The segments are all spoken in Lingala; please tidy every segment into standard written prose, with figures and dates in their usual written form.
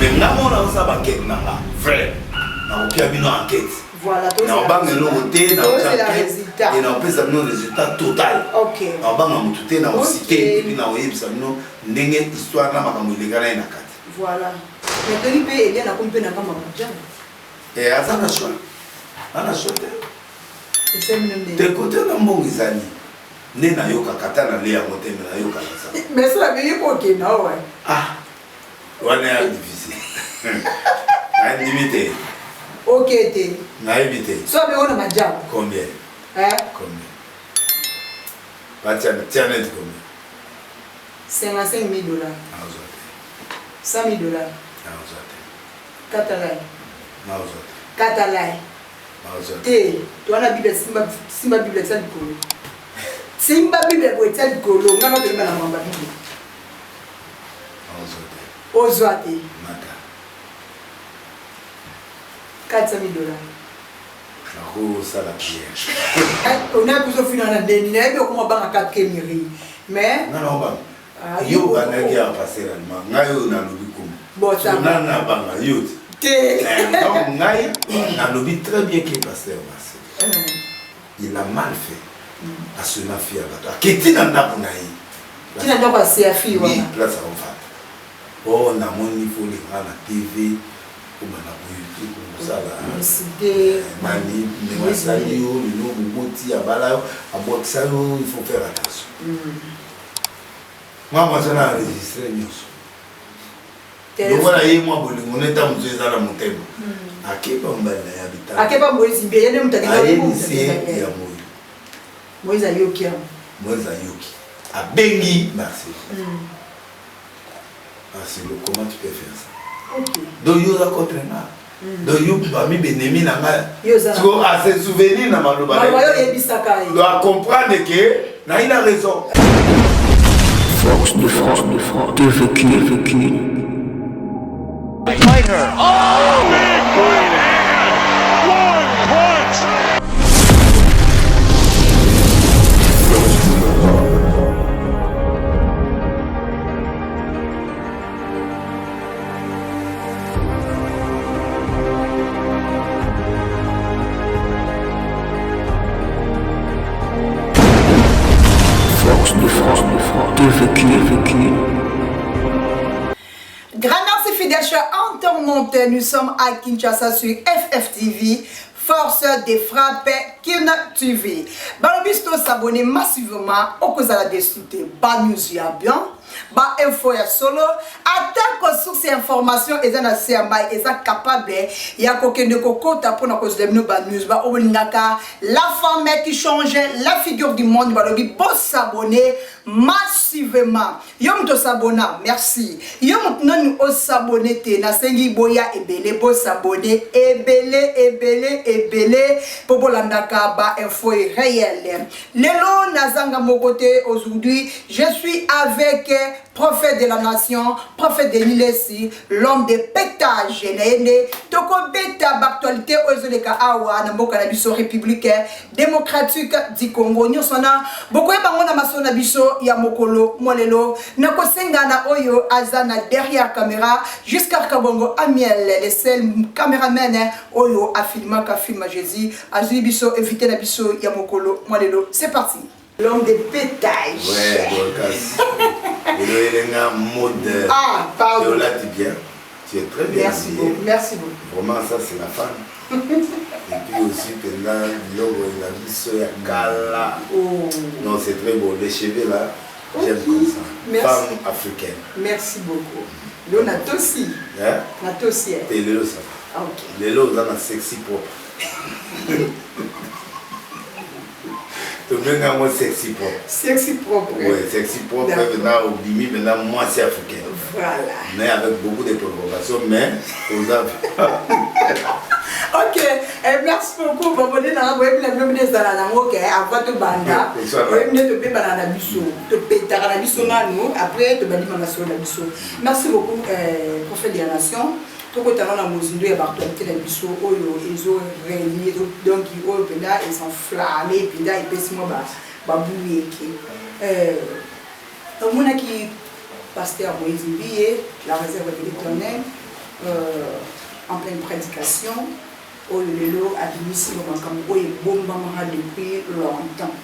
Mais nga moko nazosala bankete na nga vrai, nakopia bino enquête, naobanga eloko te, e naopesa bino résultat total. Naobanga motu te, naosite et puis naoyebisa bino ndenge histoire na makambo eleka na ye na kati. Voilà. Mais toyebi mpe Eliane akomi mpe na ngambo ya Mujana. Eh, aza na choix, aza na choix te. Te kote na mbongo ezali nde nayokaka, ata nalie yango te, me nayokaka sa. Mais so nabengi mpo okenda owa. Ah, wana ya difficile, nandimi te. Ok te. Nayebi te. So abengo na majabu. Combien? Eh? Combien batia tia neti combien? 55 000 dollars. Nazwa te. 100 000 dollars. Nazwa te. Katalai. Nazwa te. Katalai. Nazwa te. Towana Bible, simba, simba Bible tia likolo. Simba Bible boye tia likolo. Nga na toyeba na mamba Bible. Nazwa te. Ozwa te. Mata. 400 000 dollars. Nakosala prière. Onayebi ozofina na ndeni, nayebi okoma banga 4 miri mais nga naobanga yo obandaki ya pasteur allemand, ngai oyo nalobi kuma nani nabanga yo te. Donc ngai nalobi très bien que pasteur Marcel, il a mal fait. Asona fille ya bato, aketi na ndako na ye. Tina ndako ya fille wana. Place akovanda. O namoni folinga na TV, obanda kosala nani, ndenge asali yo lelo, boboti, abala yo, abwakisa yo, il faut faire attention. Mwa mwasi wana enregistre nyonso lokola ye mwa bolingo neta mosu eza na motema, akeba mobali na ye abitala. Akeba Moïse Mbiye, ye nde moto akendaki. Ayebisi ye ya moyo. Moïse ayoki yango. Moïse ayoki, abengi Marcelo. Marcelo, comment tu peux faire ça? Donc yo oza contre nga, donc yo parmi benemi na ngai. Siko ase souvenir na maloba, oyebisaka ye. Donc acomprendre que na il a raison. Force de frappe, de frappe, TVQ, TVQ. Fight her. Oh! Big right hand! One punch! Force de frappe, de frappe, TVQ, TVQ. Grand merci, fidèles chers internautes. Nous sommes à Kinshasa sur FFTV. Force de frappe Kin TV. Balobi s'abonner massivement okozala déçu te. Ba news ya bien, ba info ya solo, atako source ya information eza na se ya mai, eza capable ya kokende kokota mpona kozwa bino ba news ba olingaka. La femme qui change la figure du monde, balobi bosabonner massivement. Yo moto osabona, merci. Yo moto nanu osabone te, nasengi boya ebele, bosabone ebele ebele ebele mpo bolandaka ba info réel. Lelo nazanga moko te. Aujourd'hui je suis avec prophète de la nation, prophète Denis Lessi, l'homme de pétage. Na ye nde tokobeta baactualité oyo ezoleka awa na mboka na biso, République démocratique du Congo. Nyonso wana bokoyeba yango na masolo na biso ya mokolo mwa lelo. Nakosenga na oyo aza na derrière caméra, Jusqu'à Kabongo Amiel, le seul cameraman oyo afilmaka film Jésus azwi biso, invité na biso ya mokolo mwa lelo. C'est parti, l'homme de pétage. Ouais, Dorcas. Lelo elenga mode. Ah, pardon. Olati bien. Tu es très bien Merci habillée. beaucoup, merci beaucoup. Vraiment, ça c'est la femme. Et puis aussi, mpenza biloko na biso ya kala. Oh. Non, c'est très beau. Les cheveux là, j'aime comme ça. Merci. Femme africaine. Merci beaucoup. Lelo natosi. Hein? Natosi, eh. Te, lelo ça va. Ah, ok. Lelo oza na sexy propre. Tobenga yango sexy propre. Sexy propre. Ouais, sexy propre. D'accord. Maintenant obimi maintenant mwasi africaine. Voilà. Mais avec beaucoup de provocations, mais oza Ok, eh, merci beaucoup. Babone na boyebi na bino bino ezala nango ke avant tobanda, oyebi nde tobebana na biso, topetaka na biso nanu, après tobandima masolo na biso. Merci beaucoup, prophète de la nation. Tokotanga na mozindo ya baactualité na biso oyo ezo réunir, donc oyo mpenza es'enflamme mpenza, epesi mwa babulu eke. Tomonaki pasteur Moïse Mbiye, la réserve de l'Éternel. euh, en pleine prédication oyo lelo abimisi ba makambo oyo ebombamaka depuis longtemps.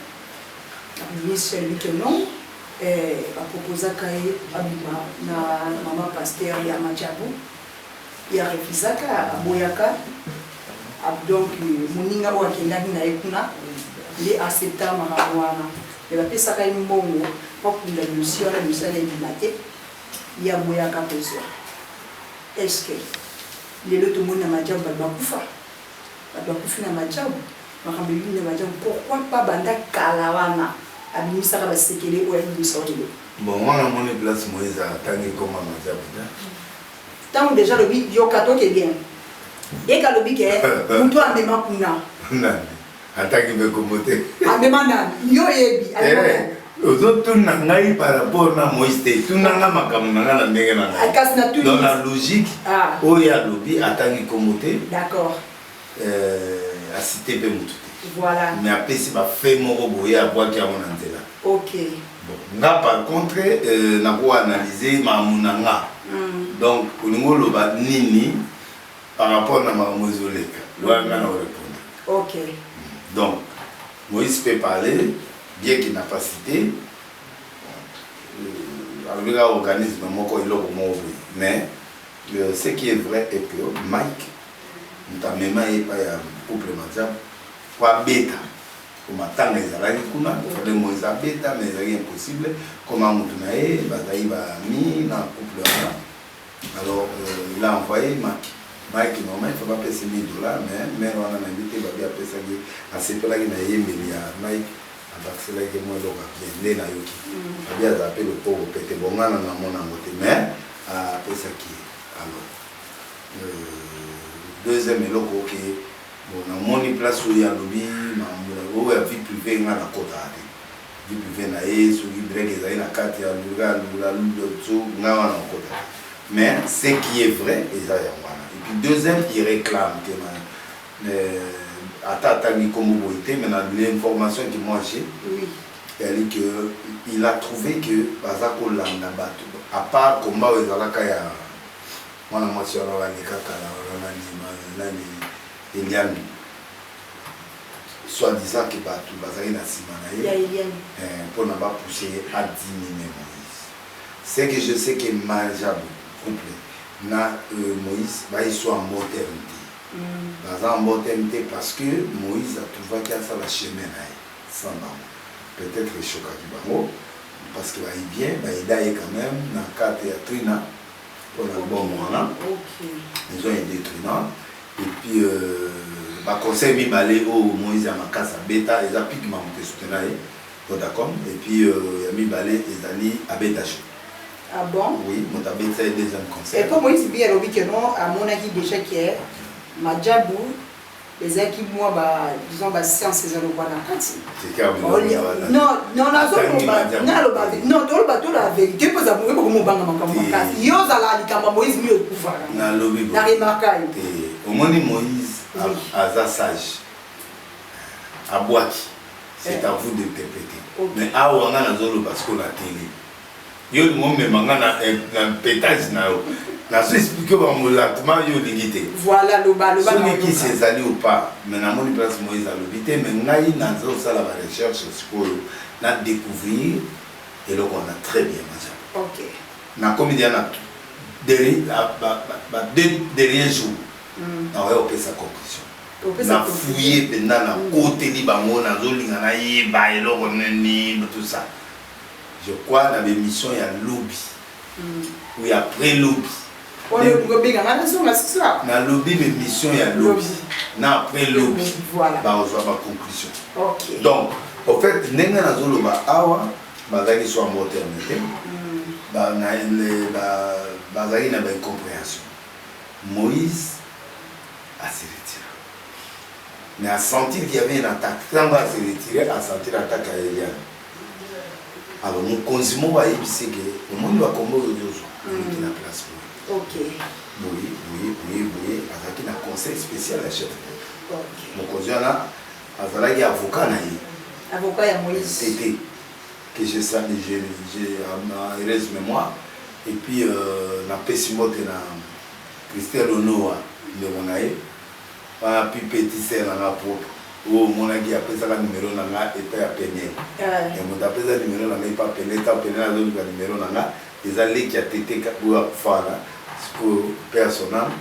Abimisi, alobi ke non, eh, baproposaka ye abima na mama pasteur ya Majabu, ye arefusaka, aboyaka. Donc moninga oyo akendaki na ye kuna nde acceptaka makambo wana, me bapesaka ye mbongo mpo akunda dossier wana, dossier wana ebima te, ye aboyaka kozwa. Est ce que lelo tomoni na Majabu bato bakufa, bato bakufi na Majabu, makambo ebimi na Majabu, pourquoi pas banda kala wana abimisaka basekele oyo abimisa oyo lelo? Bon, wana moni place Moïse atangi koma Majabu te. Ntango deja alobi, yoka toke bien, eke alobi ke moto amema kuna. Nani atangi mpe kombo te? Amema nani? Yo oyebi amema nani? Ozotuna ngai par rapport na Moïse te, tuna nga makambo na ngai na ndenge na ngai. Kasi na tuni. Donc na logique, Ah. oyo alobi, atangi kombo te. Acité mpe motu te. Mais apesi bafe moko boye, abwaki yango na nzela. Bon, nga par contre, nako analyse makambo na nga. Donc olingi oloba nini par rapport na makambo ezoleka wana, nga na korépondre. Donc Moïse peut parler bien qu'il n'a pas cité, alobi kaka organisme moko, eloko moko boye. Mais ce qui est vrai est que Mike moto amema ye epai ya couple Majabu po abeta, po matanga ezalaki kuna, fallait Moïse abeta, mais ezalaki impossible koma motu na ye bazalaki bami na couple wana. Alors il a envoyé Mike. Mike, normalement il faut bapesa 1000 $, mais mare wana nayebi te, babi apesaki, asepelaki na eyembeli ya Mike, abakiselaki mwa eloko ya bien nde nayoki. Babi azala mpe lopoko pete bongana, namona yango te, mais apesaki ye. Alors deuxième eloko, oke, bon, namoni place oyo alobi makambo oyo ya vie privée, nga nakotaka te vie privée na ye. Soki break ezali na kati ya lula lula so, nga wana nakota te. Mais ce qui est vrai eza yango wana. Et puis deuxième, il réclame que ata atangi kombo boye te, mais na l'information que moi j'ai, eyali que il a trouvé que baza kolanda bato à part komba oyo ezalaka ya mwana mwasi wana baleka kala wana, nani, nani, Eliane, soit disant que bato bazali na nsima na ya ye Eliane mpona bapousse ye adiminuer Moïse. C'est que je sais que Majabu couple na Moïse bayi so en bon terme te, baza en bon terme te, parce que Moïse atrouvaki asala chemin na ye sans bango. Peut-être eshokaki bango, parce que bayi bien baida ye quand même na kate ya Trina mpona album wana. Ils ont aidé Trina. Et puis baconseil mibale oyo Moïse ya makasi abeta eza Pigma, moto esutena ye Vodacom, et puis ya mibale ezali abeta show. Ah bon? Oui, moto abetisa ye deuxième Et concert. po Moïse bi alobi ke non, amonaki déjà ke Majabu ezalaki mwa ba, disons, bascience eza lokwa na kati. Non, non, nazoloba, naloba non, toloba to la vérité mpo eza boye, bokomobanga makambo makasi. Yo ozala likambo ya Moïse mi okufaka. Nalobi. Na remarka yo. Omoni, Moïse aza sage, abwaki, c'est à vous d'interpréter. Mais awa nga nazoloba sikoyo na télé, yo olingi omema nga na pétage na yo, nazo expliquer bango lentement, yo olingi te. Voilà, loba, loba. Soki kisi ezali ou pas, mais namoni place Moïse alobi te, mais ngai nazosala barecherche sikoyo, na découvrir eloko wana très bien, maja. Nakomi deja na ba deux derniers jours, nakoya kopesa conclusion. Nafuye mpenza, nakoteli bango, nazolinga nayeba eloko nini, tout ça. Je crois na bémission ya lobi ou ya après lobi. Nalobi bémission ya lobi na après lobi, bakozwa baconclusion. Donc au fait, ndenge nazoloba awa, bazalaki so en bon terme te, bazalaki na baincompréhension. Moïse ase retira, mais asentir qu'il y avait une attaque. Ntango ase retire, asentir attaque ya Eliane. Alors mokonzi moko ayebisi ke omoni bakombo oyo ozozwa, aleki na place boye boye boye boye boye. Azalaki na conseil spécial ya chef de mokonzi wana, azalaki avocat na ye. Avocat ya Moïse? Tete que je salue, j'ai heureuse mémoire. Et puis napesi mbote na Christelle Onowa ndeko na ye wana plus petit sœur na nga propre oyo omonaki apesaka numero na nga epai ya Peniel. Eh. Moto apesa numero na nga epai ya Peniel, ntango Peniel azoluka numero na nga eza leki ya Tete oyo akufa wana sikoyo, paix à son âme.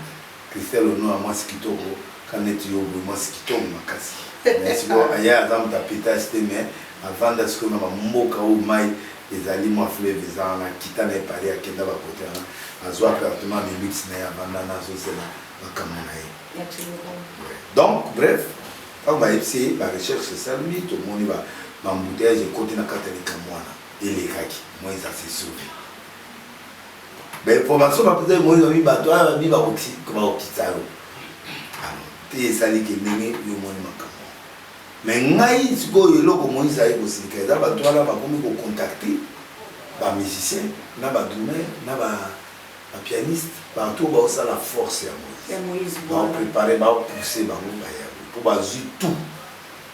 Christelle Onoa mwasi kitoko ka neti yo boye mwasi kitoko makasi mais sikoyo ye aza moto ya petage te mais avanda sikoyo na ba mboka oyo mayi ezali mwa fleuve eza wana akita na ye Paris akenda ba cote wana azwa appartement de luxe na ye avanda na azozela makambo na ye. Donc bref ntango bayebisi ye ba recherche esalemi tomoni ba ba embouteillage ekoti na kati ya likambo wana elekaki Moïse a se sauver. Ba information ba pesa Moïse babi bato wana babi bakokitisa yo. Alors te esali ke ndenge yo omoni makambo. Mais ngai sikoyo eloko Moïse aye kosilika eza bato wana bakomi ko contacter ba musiciens na ba drummer na ba ba pianiste partout oyo baosala force ya Moïse. Ya Moïse Bao voilà. preparer bao pousser bango baya po bazui tout.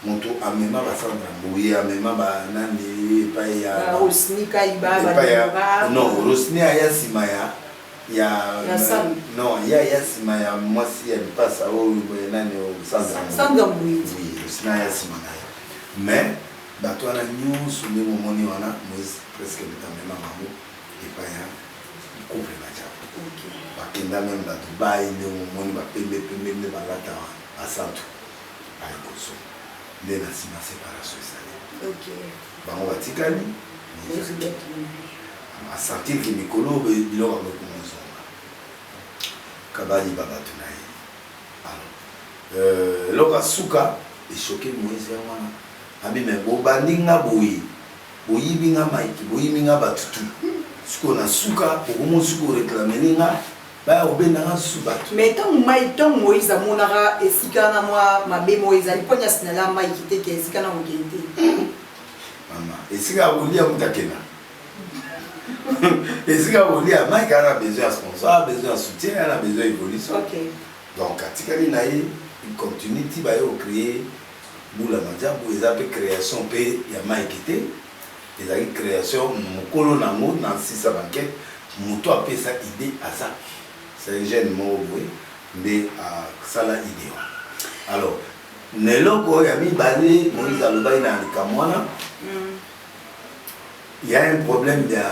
Moto amema ba Sandra Mbuyi, amema ba nani epai ya Ba Rosny Kayiba, ba epai ya Deborah. non Rosny aya sima ya ya Ya Sam. non ye aya sima ya mwasi ya lipasa oyo boye nani oyo Sandra Mbuyi. Sandra Mbuyi. Oui, Rosny aya sima na ye. Mais bato wana nyonso ndenge omoni wana Moïse presque moto amema bango epai ya couple Maajabu. Okay. Bakenda meme na Dubaï ndenge omoni ba pembe pembe nde balata wana basantu. Aye kozonga nde na sima separation esali. Okay. Bango batikali a sentir que mikolo biloko yango ekomi ozonga kabayiba bato na ye. Alors eloko ya suka echoke Moïse yango wana abi me bobandi nga boye boyibi nga Mike boyibi nga bato tu sikoyo na suka bokomi sikoyo reclamele nga Baya kobenda nga lisusu batu. Mais tango Mike, tango Moïse amonaka esika wana mwa mabe moko ezali, mpo nini a signala Mike te que esika na kokende te? Mama, esika ya kolia moto akenda. Esika ya kolia, Mike aza na besoin ya sponsor, aza besoin ya soutien, aza na besoin ya evolution. Okay. Donc atikali na ye, il continue ti baye ko creer Bula Maajabu, eza pe creation pe ya Mike te. Ezalaki creation mukolo nango na sisa ba enquete mutu apesa idee aza c'est un jeune moko boye nde asala idee wana alors na eloko ya mibale Moïse alobaki na likambo wana il y a un problème ya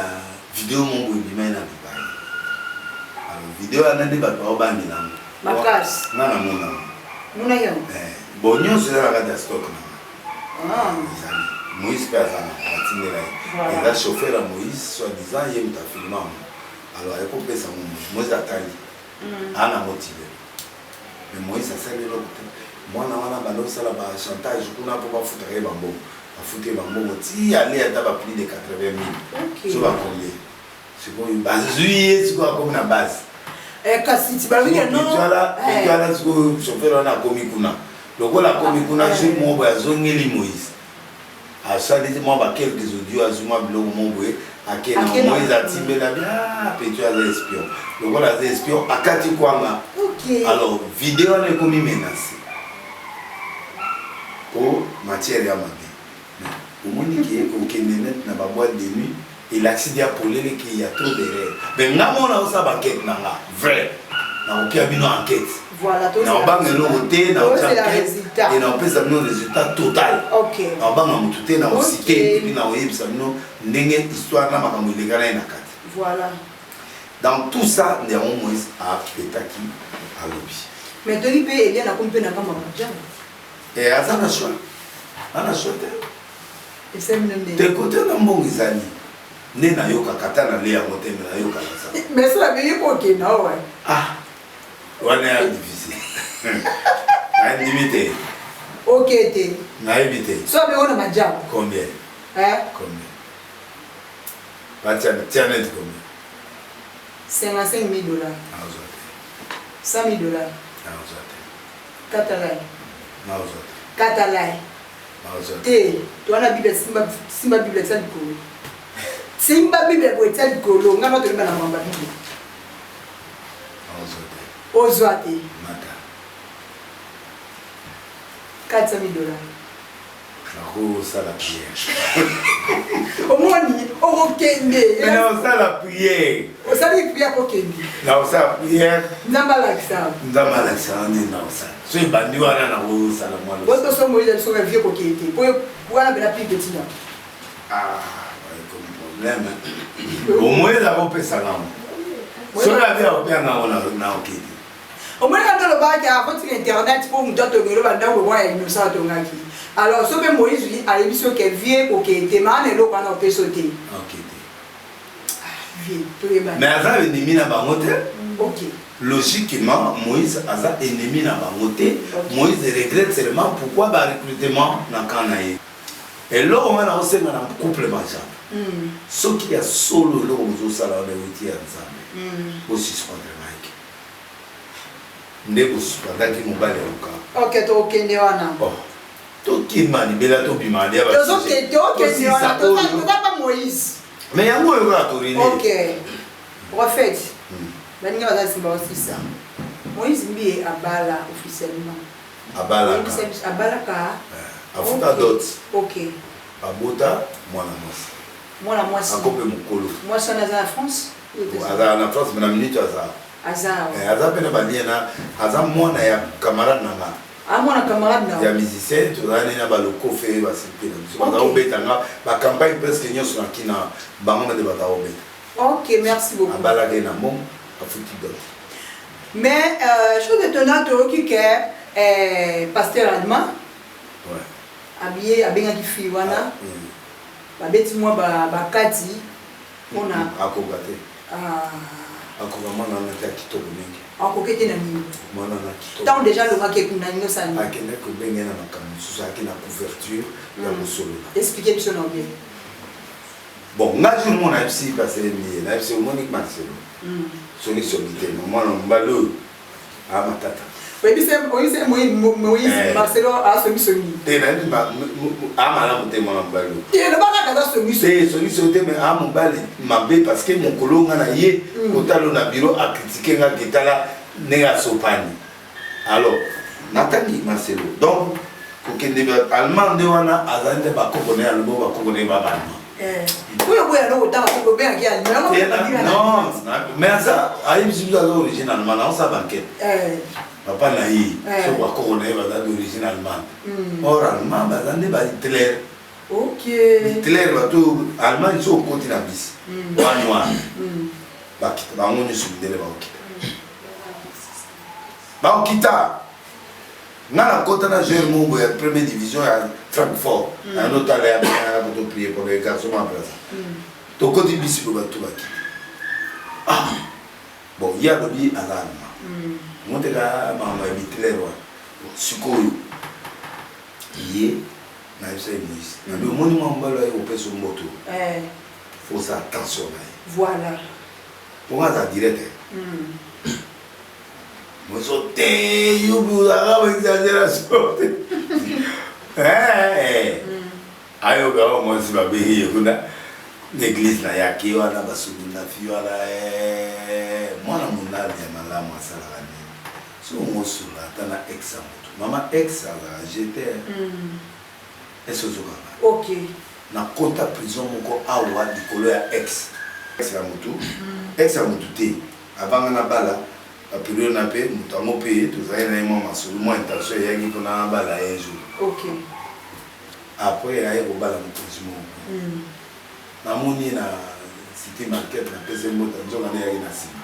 video moko boye ebimaki na Dubaï alors video wana nde bato baobangela yango makasi nga namona yango bon nyonso eza na kati ya stock na nga ezali Moïse mpe aza na batindela ye eza chauffeur ya Moïse soit disant ye moto afilma yango alors aye kopesa yango Moïse. Moïse atali aa na motive mais Moïse asali eloko te mwana wana banda osala ba chantage kuna mpo bafutaka ye bambongo bafuti ye bambongo ti ale ata ba plus de 80 000 so ba combien sikoyo bazwi ye sikoyo akomi na base. Eh, kasi ti balobi ke non. Wana sikoyo chauffeur wana akomi kuna lokola akomi kuna jour moko boye azongeli Moïse asali mwa ba quelques audio azwi mwa biloko moko boye ake na Moïse atimbela bi ah petit aza espion lokola aza espion akati kwanga. Alors video wana ekomi menace po matière ya mabe omoni ke okende net na ba boîte de nuit elakisi dia polele ke ya trop d'erreur mais nga moko naosala ba enquête na nga vrai nakopia bino enquête naobanga eloko te naotia naopesa bino résultat total naobanga motu te naosite epuis nakoyebisa bino ndenge histoire na makambo eleka na ye na kati. Dans tout ça nde yango Moïse apetaki alobi. Mais toyebi mpe Eliane akomi mpe na ngambo ya Madiabu. Eh aza na choix. Ana choix te. Esali bino ndenge. Te kote na mbongo ezali. Nde nayokaka ata na lia yango te mais nayokaka ça. Mais soki abengi ko okenda awa. Ah wana ya difficile. Nandimi te. Ok te. Nayebi te. Soki abengi na Madiabu. Combien? Eh? Combien? Batia tia net combien? 55 000 dollars. Nazwa te. 100 000 dollars. Nazwa te. Katalai. Nazwa te. Katalai. Nazwa te. Te, toi na Bible simba simba Bible tia likolo. Simba Bible boye tia likolo, nga na toyeba na mamba Bible. Nazwa te. Ozwa te. Mata. 400 000 dollars. Nakosala prière. Omoni okokende. Mais nakosala prière. Osali prière kokende. Nakosala prière. Nzambe alakisa. Nzambe alakisa nde nakosala. So ebandi wana nakosala mwana. Boto so Moïse biso ba vie kokende te. Po wana bela plus petit na. Ah, comme problème. Au moins la kopesa ngango. Soki abi akopesa ngango na okende. Omoni kaka tolobaki akotika internet mpo moto atongeli bandako lokola ya innocent atongaki. Alors so mpe Moïse ayebi so ke vie kokende te, maa na eloko wana opesa te. Vie toyebani. Mais aza ennemi na bango te. Ok. Logiquement, Moïse aza ennemi na bango te. Okay. Moïse regrette seulement pourquoi ba recrutement na camp na ye. Eloko nga nakosenga na couple Majambe. Soki ya solo eloko bozosala wana euti ya Nzambe. Bosuspendre Mike. Nde bosuspendaki mobali ya Luka. Ok, tokende wana. Oh. Tokima libela tobima lia ba. Tozokende tokende wana toza pa Moïse. Mais yango oyo kaka torini. Ok. Prophète. Baninga baza nsima osisa. Moïse Mbiye abala officiellement. Abalaka. Abalaka. Afuta dot. Ok. Abota mwana mwasi. Mwana mwasi. Akope mokolo. Mwasi wana aza na France? Aza na France mais na minute aza. Aza. Aza pe na ba lien na aza mwana ya camarade na nga. Ah mwana camarade na. Ya musicien tozali na ba lokofe ba sipela biso. Baza kobeta nga ba campagne presque nyonso na kina bango nde baza kobeta. Ok, merci beaucoup. Abalaki na mbongo afuti dot. Mais chose étonnante toyoki ke pasteur allemand ouais. Abiye abengaki fille wana babeti mwa bakati mpona akoka te. Akoka mwana wana te ya kitoko mingi. Akoki te na nini? Mwana na kitoko. Ntango deja alongaki ekunda nini osala nini? Akendaki kobenga ye na makambo mosusu, ayaki na couverture ya kosolola. Explique biso na bien. Bon, nga jour moko nayebisi pasteur Mbiye, nayebisi omoni Marcelo. Songi songi te, mwana mobali oyo a matata. Oyebisi Moïse Marcelo a songi songi. Te nayebi a malamu te mwana mobali oyo. Te loba kaka aza songi songi. Te songi songi te mais a mobali mabe parce que mokolo nga na ye kotalo na bureau a critiquer nga ketala ndenge asopani. Alors natangi Marcelo donc kokende allemand nde wana azali nde bakoko na ye alobi bakoko na ye ba allemand. Oyo boya no kotanga koko obengaki allemand. Non, mais aza ayebisi biso aza origine allemande, aosala banquete. Papa na ye soki bakoko na ye baza d'origine allemande. Or allemand baza nde ba Hitler. Ok. Hitler bato Allemagne soki okoti na bisi wa noir bakita bango nyonso mindele bakokita. Bakokita. Nga nakota na joueur moko boye ya première division ya Francfort. Nayando tala ya bana na koto prier pour les garçons ma place. Tokoti bisi boye bato bakita. Ah. Bon, ye alobi aza allemand. Moteka makambo ya Hitler wana. Sikoyo ye nayebisa ye Moïse. Nabi omoni mwa mobali aye kopesa mboto. Faut osala attention na ye. Voilà. Mpo nga aza direct. Mozo te yo bozalaka ba exagération te. Ayoka oyo mwasi babengi ye kuna na église na ye ake wana basolola na fi wana mwana monali ya malamu asalaka nini soki ongosola ata na ex ya moto mama ex azalaka jete ese ozokanga ok nakota prison moko awa likolo ya ex ex ya motu ex ya motu te avanga na bala baperiode na mpe moto yango mpe tozali na ye mwa masolo mwa intention eyaki mpona na bala ye jour ok après aye kobala mokonzi moko namoni ye na cité market napesi mbota nzoka nde eyaki na nsima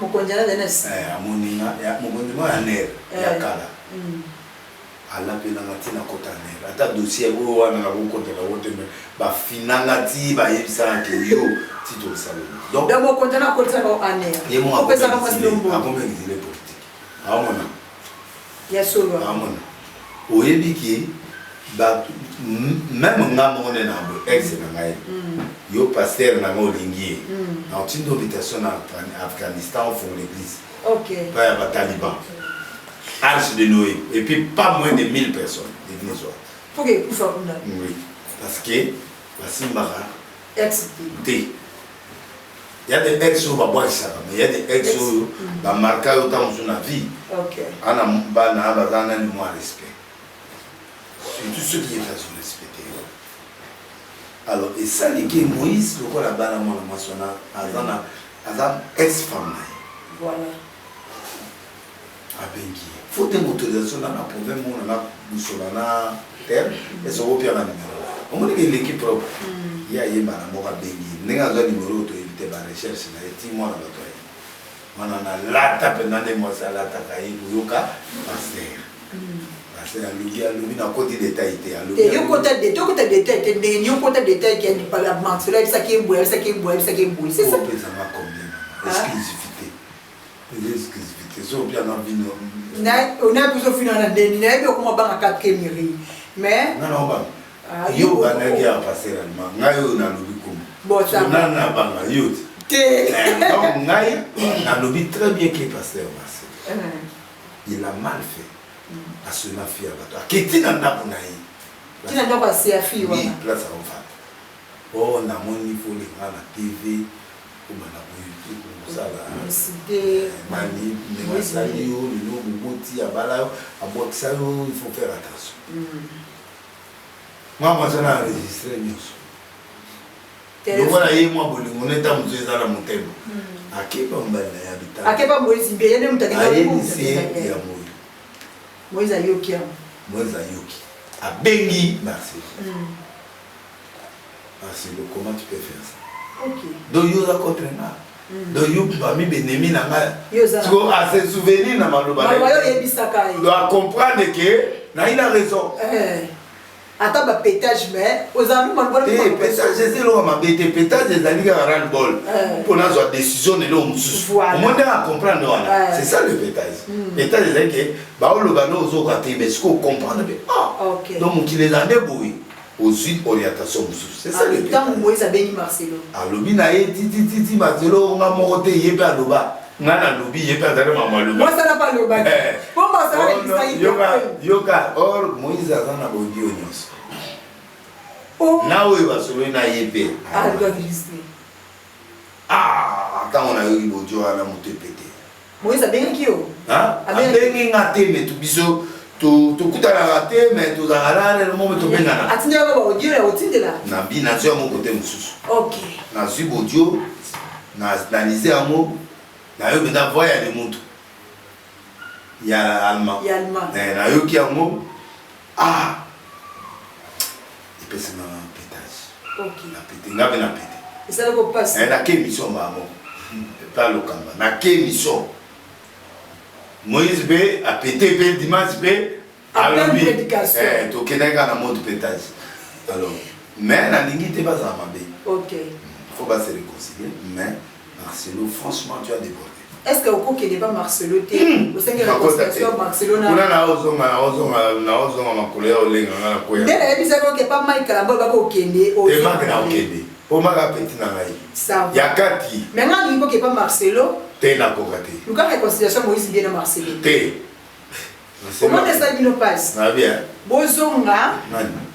mokonzi azali na nsima amoni nga mokonzi moko ya nere ya kala alapelanga ti nakota nere ata dossier oyo wana nakokotela ngo te me bafinanga ti bayebisaka ke yo ti tokosalela donc mokonzi wana akotisaka anere ye moko opesaka mwasi lombo akomi exilé politique aomona ya solo aomona oyebi ke bato même nga moko nde na boye ex na ngai yo pasteur na ngai olingi ye na otinda invitation na Afghanistan ofongola l'église ok pa ya bataliban arche de Noé et puis pas moins de 1000 personnes l'église wana faut que ekufa kuna oui parce que basimbaka ex te te y a des ex oyo babwakisaka mais y a des ex oyo bamarka yo ntango mosusu na vie ok ana bana baza nani mwa respect. Surtout soki ye mpe azorespecte yo. Alors esali ke Moïse lokola abala mwana mwasi wana, aza na aza ex femme na ye. Voilà. Abengi ye. Faut te autorisation na na problème mona na busola na terme est-ce que opia na numéro. Omoni ke eleki propre. Ye ayemba na moko abengi ye. Ndenge azwa numéro oyo toyebi te, ba recherche na ye ti mwana bato aye. Mwana na lata mpenza nde mwasi alataka ye koyoka pasteur. Pasteur alobi alobi na koti détail te alobi. Te yo kota détail, kota détail te ndenge ni yo kota détail ke Marcelo ayebisaki ye boye, ayebisaki ye boye, ayebisaki ye boye. C'est ça. Opesa nga combien mama? Exclusivité. Eza exclusivité. So opia nga vino. Na ona biso fina na ndeni nayebi okoma banga 4 mairie. Mais nga na obanga. Ah, yo obandaki ya pasteur allemand, ngai oyo nalobi kombo. Bon, ça va. Nana banga yo te. Te. Donc ngai nalobi très bien que pasteur Marcel. Il a mal fait. Asona fille ya bato. Akiti na ndako na ye. Tina ndako ya se ya fille wana. Oui, place akofanda. Oh, namoni folenga na TV. Obanda kosala nani ndenge asali yo lelo boboti abala yo abwakisa yo, il faut faire attention. Mwa mwasi wana enregistre nyonso lokola ye mwa bolingo ne ntango mosusu eza na motema, akeba mobali na ye abitala akeba Moïse mbe ye nde moto ayebisi ye ya moyo. Moïse ayoki yango. Moïse ayoki, abengi Marcelo. Marcelo, comment tu peux faire ça? Donc yo oza contre nga, donc yo parmi benemi na ngai, siko ase souvenir na maloba oyebisaka ye, donc acomprendre que na il a raison. Ata bapétage, mais ozala maloba te. Pétage eza eloko mabe te, pétage ezali kaka ras le bol mpo nazwa décision na eloko mosusu. Omoni ndenge acomprendre wana, c'est ça le pétage. Pétage ezali ke baoloba no ozoka te, mais siko ocomprendre mpe, ah, donc mokili eza nde boye, ozwi orientation mosusu, c'est ça le ntango Moïse abengi Marcelo, alobi na ye titititi Marcelo, nga moko te, ye mpe aloba, nga nalobi, ye mpe azali mama aloba. Yoka, or Moïse aza na bodio nyonso na oyo basololi na ye mpe. Ntango nayoki bodio wana, moto epete. Moïse abengaki yo? Abengi nga te, mais biso tokutanaka te, mais tozalaka na lelo moko tobengana. Atindelaka baaudio ya kotindela? Nabi nazwi yango kote mosusu, nazwi bodio, naanalyse yango, nayoki mpenza voix ya lemutu ya allemand. Ya allemand. Nayoki yango, ah, epesanga pétage. Napete nga mpe napete. Esalaki opasi. Nake émission mbaa moko epa Lokamba, nake émission, Moïse mpe apete mpe dimanche mpe alobi tokendaki kaka na mode pétage. Alors, mais nalingi te bazala mabe, faut ba se réconcilier. Mais Marcelo, franchement, tu as débordé. Est ce que okokende pa Marcelo te, osengi réconciliation Marcelo na Kuna naozonga, naozonga, naozonga makolo ya olenga nga na koya. Nde nayebisaki oke pa Mike Kalamba, olobaki okende. Te, Mike na okende mpo maka peti na ngai ya kati. Mais nga alingi koke pa Marcelo. Te, nakoka te. Luka réconciliation Moïse bien na Marcelo. Te. Omoni esali bino mpasi. Na bien. Bozonga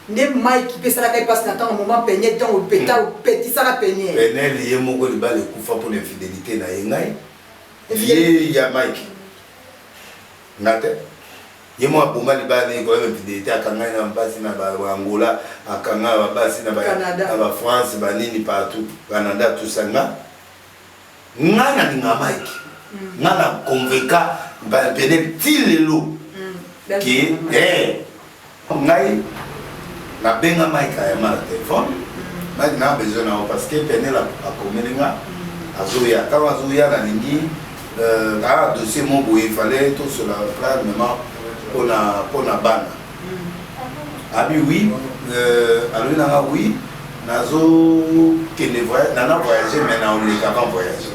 nde Mike mpe esalaka ye mpasi na ntango moment Peniel, ntango peta opetisaka Peniel. Peniel ye moko libala ekufa mpona infidélité na ye. Ngai ye ya Mike nga te, ye moko aboma libala na ye koyeba infidélité, akangai na basi na baangola, akanga na babasi na bafrance, banini partout, Canada, tout ça. Nga nga nalinga Mike, nga na convainca Peniel ti lelo ke ngai nabenga Mike ayama na telefone. Mike, na besoin na yo parce que Peniel akomeli nga, azoya. Ntango azoya, nalingi aa dossier mo boye, fallait tosola calmement mpona bana. Abi oui, alobi nanga oui, nazokende nana voyage, mais naoleka avant voyage,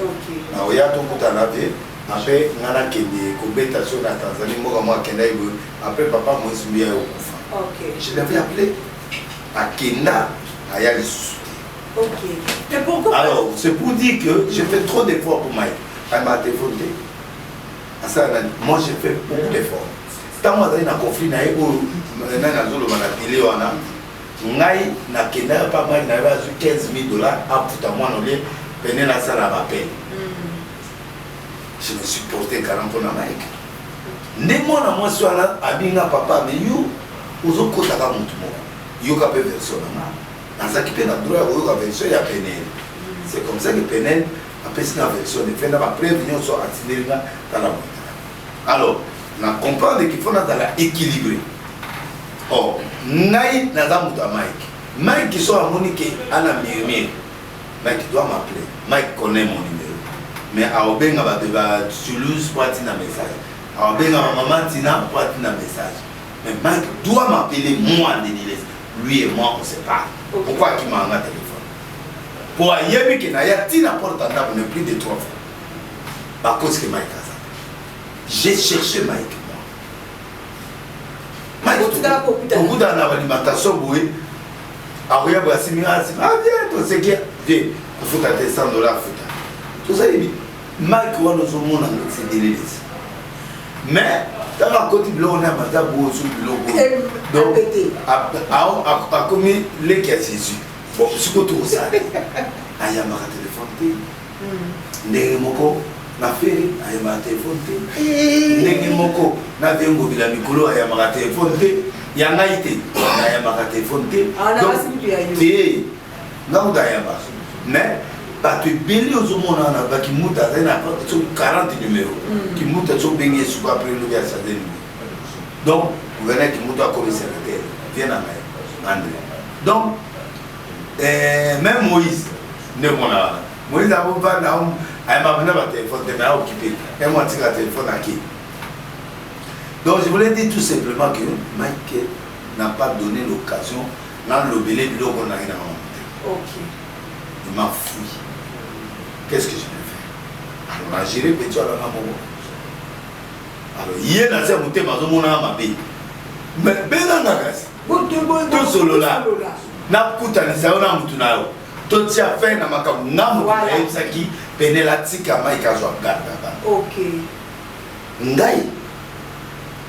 naoya tokutana te. Après nga nakende kobeta so na Tanzanie, mboka moko akendaki boye. Après papa Moïse Mbiya okufa, je l'avais appelé, akenda, aya lisusu te. Alors c'est pour dire que j'ai fait trop d'efforts pour Mike. Ayamba téléphone te, asala nani. Moi, j'ai fait beaucoup d'efforts ntango azali na conflit na ye oyo nani azoloba na télé wana. Ngai nakendaka pa Mike na ye, azwi 15 000 $ afuta mwana olie pene nasala bapene. Je me suis porté garant mpona Mike. Nde mwana mwasi wana abinga papa, mais yo Ozokotaka motu moko, yoka mpe version na nga. Nazalaki mpe na droit ya koyoka version ya Penel. C'est comme ça que Penel apesi nga version de fait na bapreuve nyonso atindeli nga. Tala boye, tala. Alors na comprendre qu'il faut nazala équilibré. Or ngai naza moto ya Mike. Mike so amoni ke ana murmure, Mike doit m'appeler. Mike connaît mon numéro, mais aobenga bato ba Toulouse po atinda message, aobenga bamama Tina po atinda message, mais Mike doit m'appeler, moi Denis Lessie. Lui et moi, on se parle. Pourquoi akimaka nga téléphone? Po ayebi ke naya ntina porte ya ndako ne plus de trois fois. Bakosi ke Mike aza te. J'ai cherché Mike, moi. Mike, Otikala kokutana. Tokutana na baalimentation boye, akoya boye, asimi nga, asimi, ah bien, toseki vie, kofuta te 100 $, futa. Tozali Mike wana, ozomona c'est Denis Lessie, mais ntango akoti biloko na ya mazabu oyo, soki biloko oyo. Donc apete. Akomi leki ya Jésus. Bon, sikoyo tokosala, ayambaka telefone te. Ndenge moko na Ferre, ayambaka telefone te. Ndenge moko na Vengobila mikolo, ayambaka telefone te. Ya ngai te, ayambaka telefone te. Ah, na Donc, basi kutu ya yo. Te, nga kutu ayambaka, mais bato ebele ozomona wana, bakimuta azali na soki 40 numéro. Kimuta so obengi ye suka, après lobi achange numéro. Donc gouverneur Kimuta akomi secrétaire vie na ngai André. Donc même Moïse nde mona wana, Moïse akovanda, ayambaka na batelefone te, mais aokipe emo, atika telefone ake. Donc je voulais dire tout simplement que Mike n'a pas donné l'occasion nalobele biloko na ye na mama te. Il m'a fui. Qu'est-ce que je peux faire? Alors na géré petit alanga moko. Alors ye na se ya motema azomonaka mabe, mais benganga kasi tosolola, nakutanisa yo na mutu na yo, totia fin na makambo. Nga moto nayebisaki Penela atika Mike azwa garde ya bana. Ngai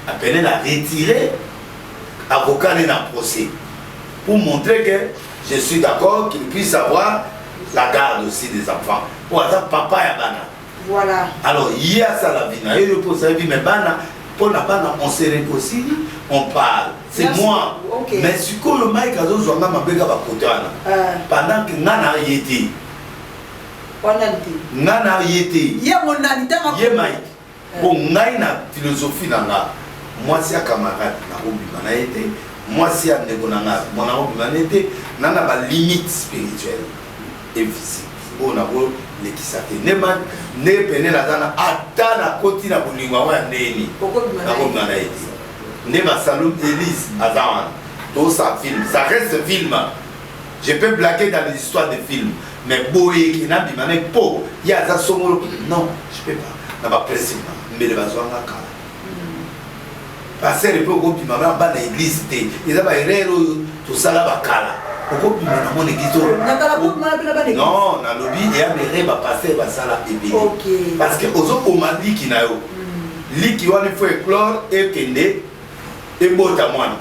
apene na retiré avocat ne na procès pour montrer que je suis d'accord qu'il puisse avoir la garde aussi des enfants, po aza papa ya bana. Alors ye asala vie na ye, yo mpo osali vie, mais bana, mpo na bana, on se réconcilie, on parle, c'est moi. Mais sikoyo Mike azozwanga mabe ka bakote wana, pendant que nga na ye te. Wana te. Nga na ye te. Ye ngo nani ntango? Ye Mike, mpo ngai na philosophie na nga, mwasi ya camarade nakobima na ye te, mwasi ya ndeko na nga mwana nakobima na ye te. Na balimite spirituelle et physique oyo nakolekisa te. Nde pene naza na ata nakoti na bolingo yango ya ndeni, Okobima na ye. nakobima na ye te. Nde basalum Elise aza wana, tosa film, ça reste film. Je peux blaguer dans les histoires de film, mais boyeki nabima na po ye aza songolo, non, je peux pas. Na baprincipe na mbele bazwanga kala pasteur mpe okobima na bana église te. Eza baerreur oyo tosala bakala, okobima na mona église oyo. Nakala kobima na bana église. Non, nalobi eya mere bapasteur basala ebele, parce que ozoboma liki na yo. Liki wana ifo éclore, ekende ebota mwana.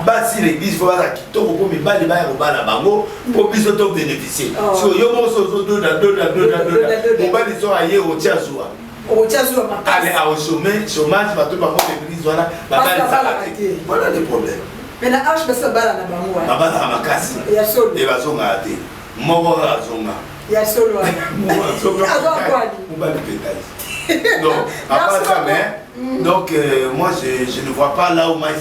Basi na église fo baza kitoko mpo mibali baya kobala bango, mpo biso to bénéficie. So yo moko so ozododa doda doda doda, mobali so aye otia zuwa. Okotia zuwa makasi. Ale aosome chômage, bato bango na église wana babalisaka Babalaka te. te. Voilà le problème. Mais na age basi babala na bango wana. Babalaka makasi. Ya solo. E bazongaka te, moko kaka azonga. Ya solo wana. Moko azonga. Aza kwani? Mobali pétage. Donc à part Merci ça, beaucoup. mais donc moi je ne vois pas là où mais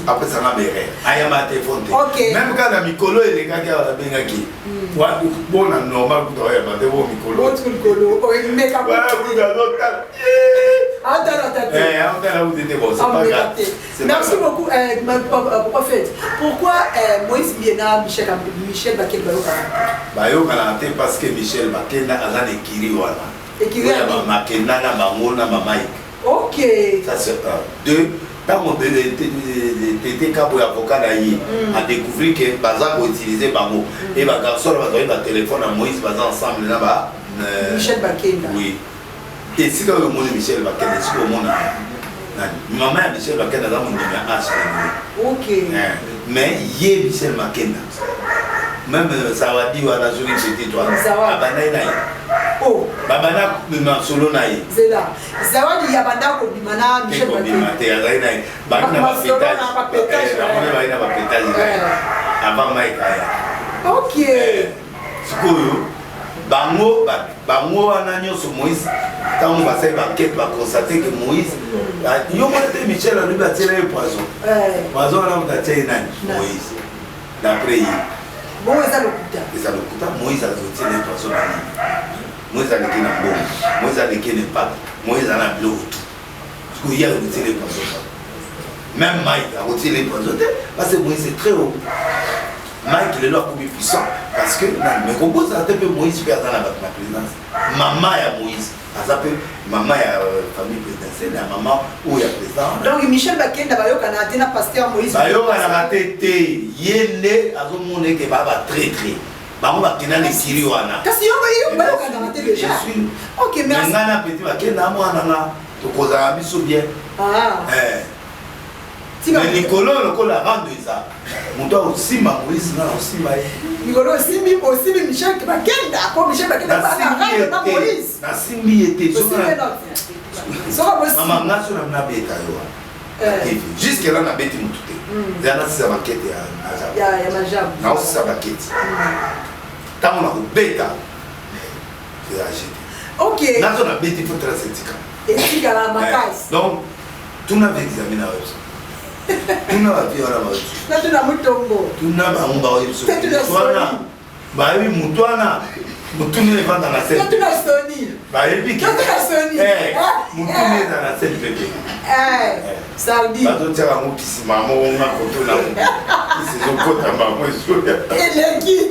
apesanga berere ayamba telefone te. Même kaka na mikolo elekaki awa, nabengaki bona normal kuta oyamba te bo mikolo. Otu likolo omeka. Azotala. Atala te. Aotala kutu te. Bon, c'est pas Ameka grave. te. C'est pas Merci grave. beaucoup, prophète. Pourquoi Moïse Biena, Michel, Michel Bakenda bayokana? Bayokanaka te parce que Michel Bakenda aza na ekiri wana. Ekiri Oyo ya ya nini? Makenda na bango na bamike. Ça c'est un. Deux, ntango tete kabo ya avocat na ye adécouvrir ke baza koutiliser bango e bagarçon na bazwaki batelefone ya Moïse, baza ensemble na ba Michel Bakenda. Oui, esika oyo omoni Michel Bakenda, esika omona nani, mama ya Michel Bakenda aza mondimi ya h. Mais ye Michel Makenda, même Zawadi wana, soki petit wana Zawadi. abandaki na ye. Oh. Babanda masolo na ye. Zela. Zawadi ya banda kobima na Michel Bakenda. Te azali na ye. Baki na ba pétage. Namoni baki na ba pétage na ye. Eh. Avant Mike aya. Ok. Eh, sikoyo bango bango wana nyonso Moïse ntango basali bankete baconstate ke Moïse hmm. yo mona te Michel alobi atiela ye poison. Eh. Poison wana moto atia ye nani? Moïse. D'après ye. Bongo eza lokuta. Eza lokuta, Moïse azotiela ye poison na nini? Moïse aleki na mbongo, Moïse aleki na impact, Moïse aza na biloko tout. Sikoyo ye akotiela ye poison kaka. Même Mike akotiela ye poison te parce que Moïse est très haut. Mike lelo akomi puissant parce que nani mais kobosana te mpe Moïse mpe aza na bato na présidence. Mama ya Moïse aza mpe mama ya euh, famille présidentielle ya mama oyo ya président donc michel bakenda bayokanaka te na pasteur moïse bayokanaka te te ye nde azomona eke baa batraitre bango bakenda na esili wana kasi yo bayokanaka te déjà ok merci ngai na petit bakenda mwana nga tokozala biso bien ah. eh. Mais likolo lokola rando eza moto akosimba moïse nga nakosimba ye likolo osimbi osimbi michel bakenda po michel bakenda rando na moïse nasimbi ye te mama nga so na nabeta yo wana eh. jusque là nabeti motu te hmm. eza nasisa bakete ya majabu naosisa bakete ntango nakobeta age te ok nazo nabeti fo trace etikala etikala makasi eh, donc tuna vie examen na biso tuna bavie wana bayebi natuna mutombo tuna bango bayebi biso wana bayebi motu wana motuni evanda na se bayebi eh, motuni eza na se pepe eh, bazotiaka yango kisi mama onga kotuna kisi ezokota bango ezoya eleki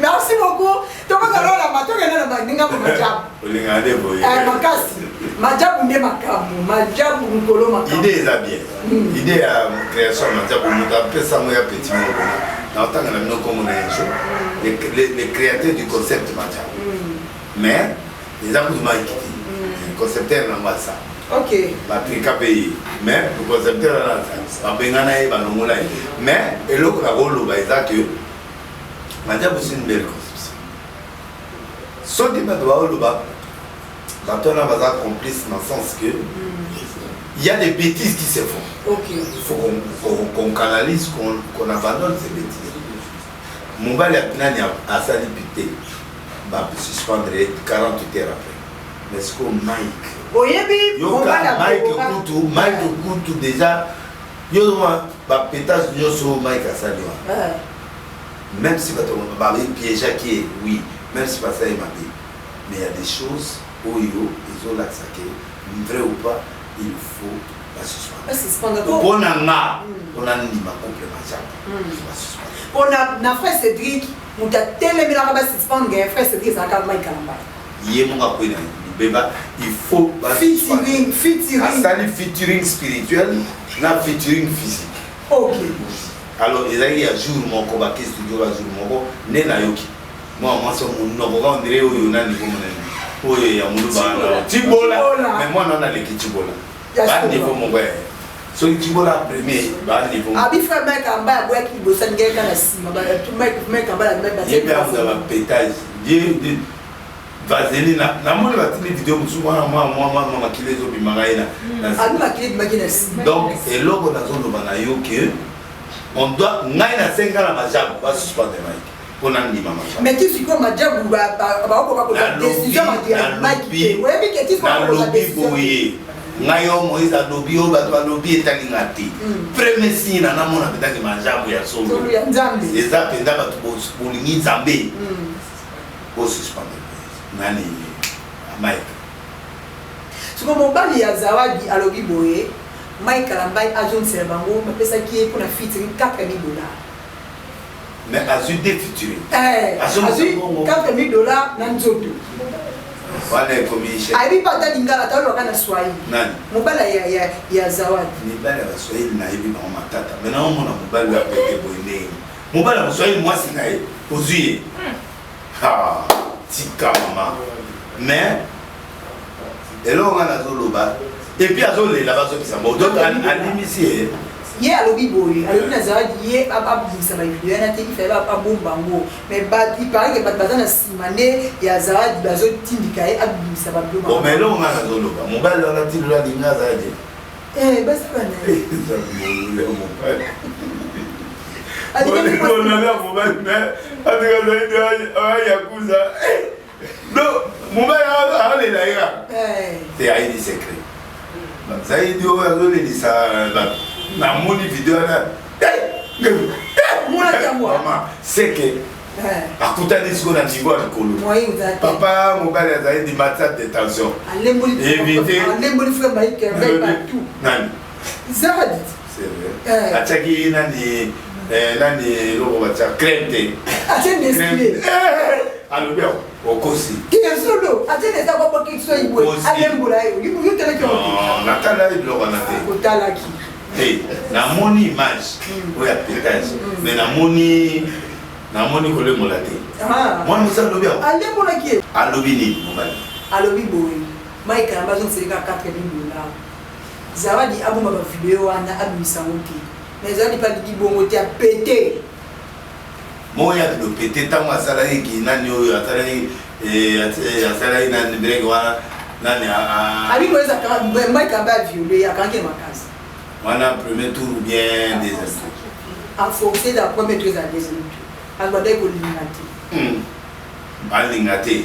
merci beaucoup tokozalolama tokende na baninga mo majabu olingaka nde boye eh, makasi majabu nde makambo majabu mokolo makambo idée eza bien hmm. idée ya création ya majabu moto apesa yango ya petit moko na otanga na bino nkombo na ye jo le créateur du concept majabu hmm. mais eza kutu maiki te hmm. concepteur nango aza ok batrika mpe ye mais le concepteur wana aza babengana ye balongola ye mais eloko nakoloba eza que majabu c'est une belle conception soki bato baoloba bato wana baza complice na sens que il y a des bêtises qui se font okay. il faut qu'on qu qu canalise qu'on qu abandonne ces bêtises mobali ya nani asali pite basuspendre ye 48 heures après mais sikoyo mike oyebi yoka mike kutu mike kutu déjà yo bapetage nyonso oyo mike asali wana Meme si bato ba piégeaki ye oui, meme si basali mabe, mais il y a des choses oyo ezolakisa ke vrai ou pas, il faut ba suspendre. Pona nga, pona ndima couple Majambo, ba suspendre. Pona na frère Cédric, moto atelemelaka ba suspendre ye, frère Cédric ezalaka Mike Kalambay. Ye moko akwei na libeba, il faut ba featuring, featuring. Asali featuring spirituel na featuring physique. Ok. Alors ezalaki ya jour moko bake studio ba jour moko nde nayoki mwa mwasi ya monoko kaka ondire oyo nani komona oyo ya moluba wana tibola mais mwana wana aleki tibola ba niveau moko ya soki tibola premier ba niveau abi frère Mike amba aboyaki liboso alingaki kaka na nsima Mike amba ye mpe amuza ba petage ye vaseline namoni batindi video mosusu wana mwa mwa mwa makila ezobima ngai na donc eloko nazoloba na yo ke on doit ngai nasenga na majabu basuspendre mike mpo nandima mais ti sikoyo majabu baokoka kozwa décision ya mike te oyebi ke ti nalobi boye ngai yo moïse alobi oyo bato balobi etalinga te hmm. premier signe na namona mpenzaki majabu ya solo eza mpenza bato bolingi nzambe hmm. bosuspendre nani mike sikoyo mobali ya zawadi alobi boye Mike Kalambay azongisela bango bapesaki ye mpona featuring 4000 dollars. Mais azwi de featuring. Eh, azwi 4000 dollars na nzoto. Wana ekomi cher. Ayebi pa ata lingala ata olobaka na Swahili. Nani? Mobali ya ya ya Zawadi. Mibali ya Baswahili nayebi bango matata. Mais naomona mobali ya pete boye ndenge. Mobali ya Moswahili mwasi na ye ozwi ye. Ha, tika mama. Mais eloko nga nazoloba epuis azolela bazokisa mbongo donc alimisi ye. Ye alobi boye, alobi na Zawadi ye abimisa ba video wana te, il fallait abomba yango, mais bato, il paraît que bato baza na nsima nde ya Zawadi, bazotindika ye abimisa ba biloko. Bon, mais eloko nga nazoloba, mobali wana ti lelo alingi Azadi? Eh, basala na ye. Mobali mobali, mais atika Zaidi ayakuza. Donc mobali aolela ye kaka te, ayebi secret. Zaidi oyo azolelisa bato, namoni video wana mama, seke akutani sikoyo na niveau ya likolo. Papa mobali azali di matière de tension. Évité nani? Zawadi. C'est vrai, atiaki nani nani, eloko batia crème te. Atie Nestlé. Alobi okosi. Solo atie eza kwaboki so ibwe alembola yo, yo talaki? Natala biloko wana te. Otalaki? Te, namoni image oyo ya pétage, mais namoni kolembola te. Mwana mosi alobi awa. Alembolaki ye. Alobi nini mobali? Alobi boye: Mike Kalamba azongiseleka 4000 dollars. Zawadi abomba bavideo wana, abimisa yango te. Mais Zawadi mpe alingi bongo te, apete. Moko ya lopete ntango asalaki nani oyo asalaki, asalaki nani breke wana nani? Abi boye, Mike Kalamba aviole, akangaki na makasi. Wana premier tour ou bien deuxième tour? Aforcé na premier tour, eza deuxième tour, abandaki kolinga te. Balinga te,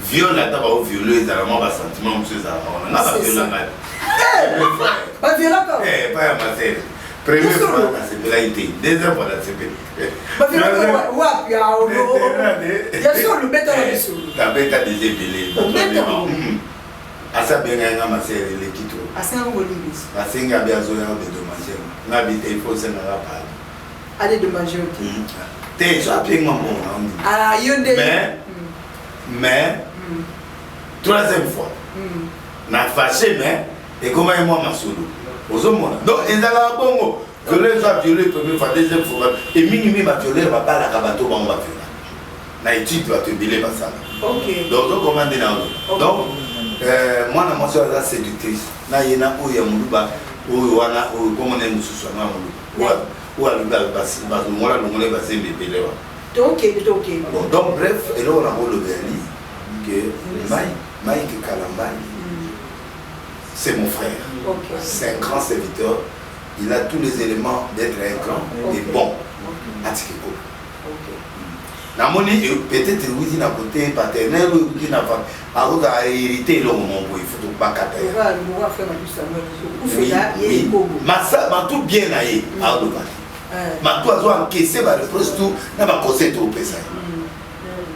viol ata baoviole, ezala mwa basentiment mosusu ezalaka wana. Nga baviola ngai. Baviolaka? Pa ya masere, première fois nasepelaki te, deuxième fois nasepeli. Baviolaka wapi? Ya solo, betala biso. Nabeta déjà ebele. Asa bengai nga masere, eleki to. Asengaka bolimbisi? Asengi, abi azoya odédommage nga. Bi te, il faut osengaka pardon. Adédommage yo te? Te, so apienga mbongo. Yo nde. Mais troisième fois na fâché, mais ekomaki mwa masolo, ozomona. Donc ezalaka bongo, violeur eza violeur, première fois, deuxième fois, e mingimingi bavioleur babalaka bato bango baviola. Na étude bato ebele basala. Donc ozokoma nde na oyo. Donc mwana mwasi oyo aza séductrice na ye na oyo ya moluba oyo wana, oyo komona ye mosusu yango ya moluba oyo alobi balongola longola bazembe ebele wana. Tokende, tokende. Bon, donc bref, eloko na kolobela li que Mike Kalambay, c'est mon frère. C'est un grand serviteur, il a tous les éléments d'être un grand et bon. Atiki ko namoni peut-être ewuti na côté paternel oyo, ewuti na akozala hérité eloko moko boye, faut bakata ye. Matu bien na ye aloba te, matu azo encaisse bareproche tout na baconseil topesa ye,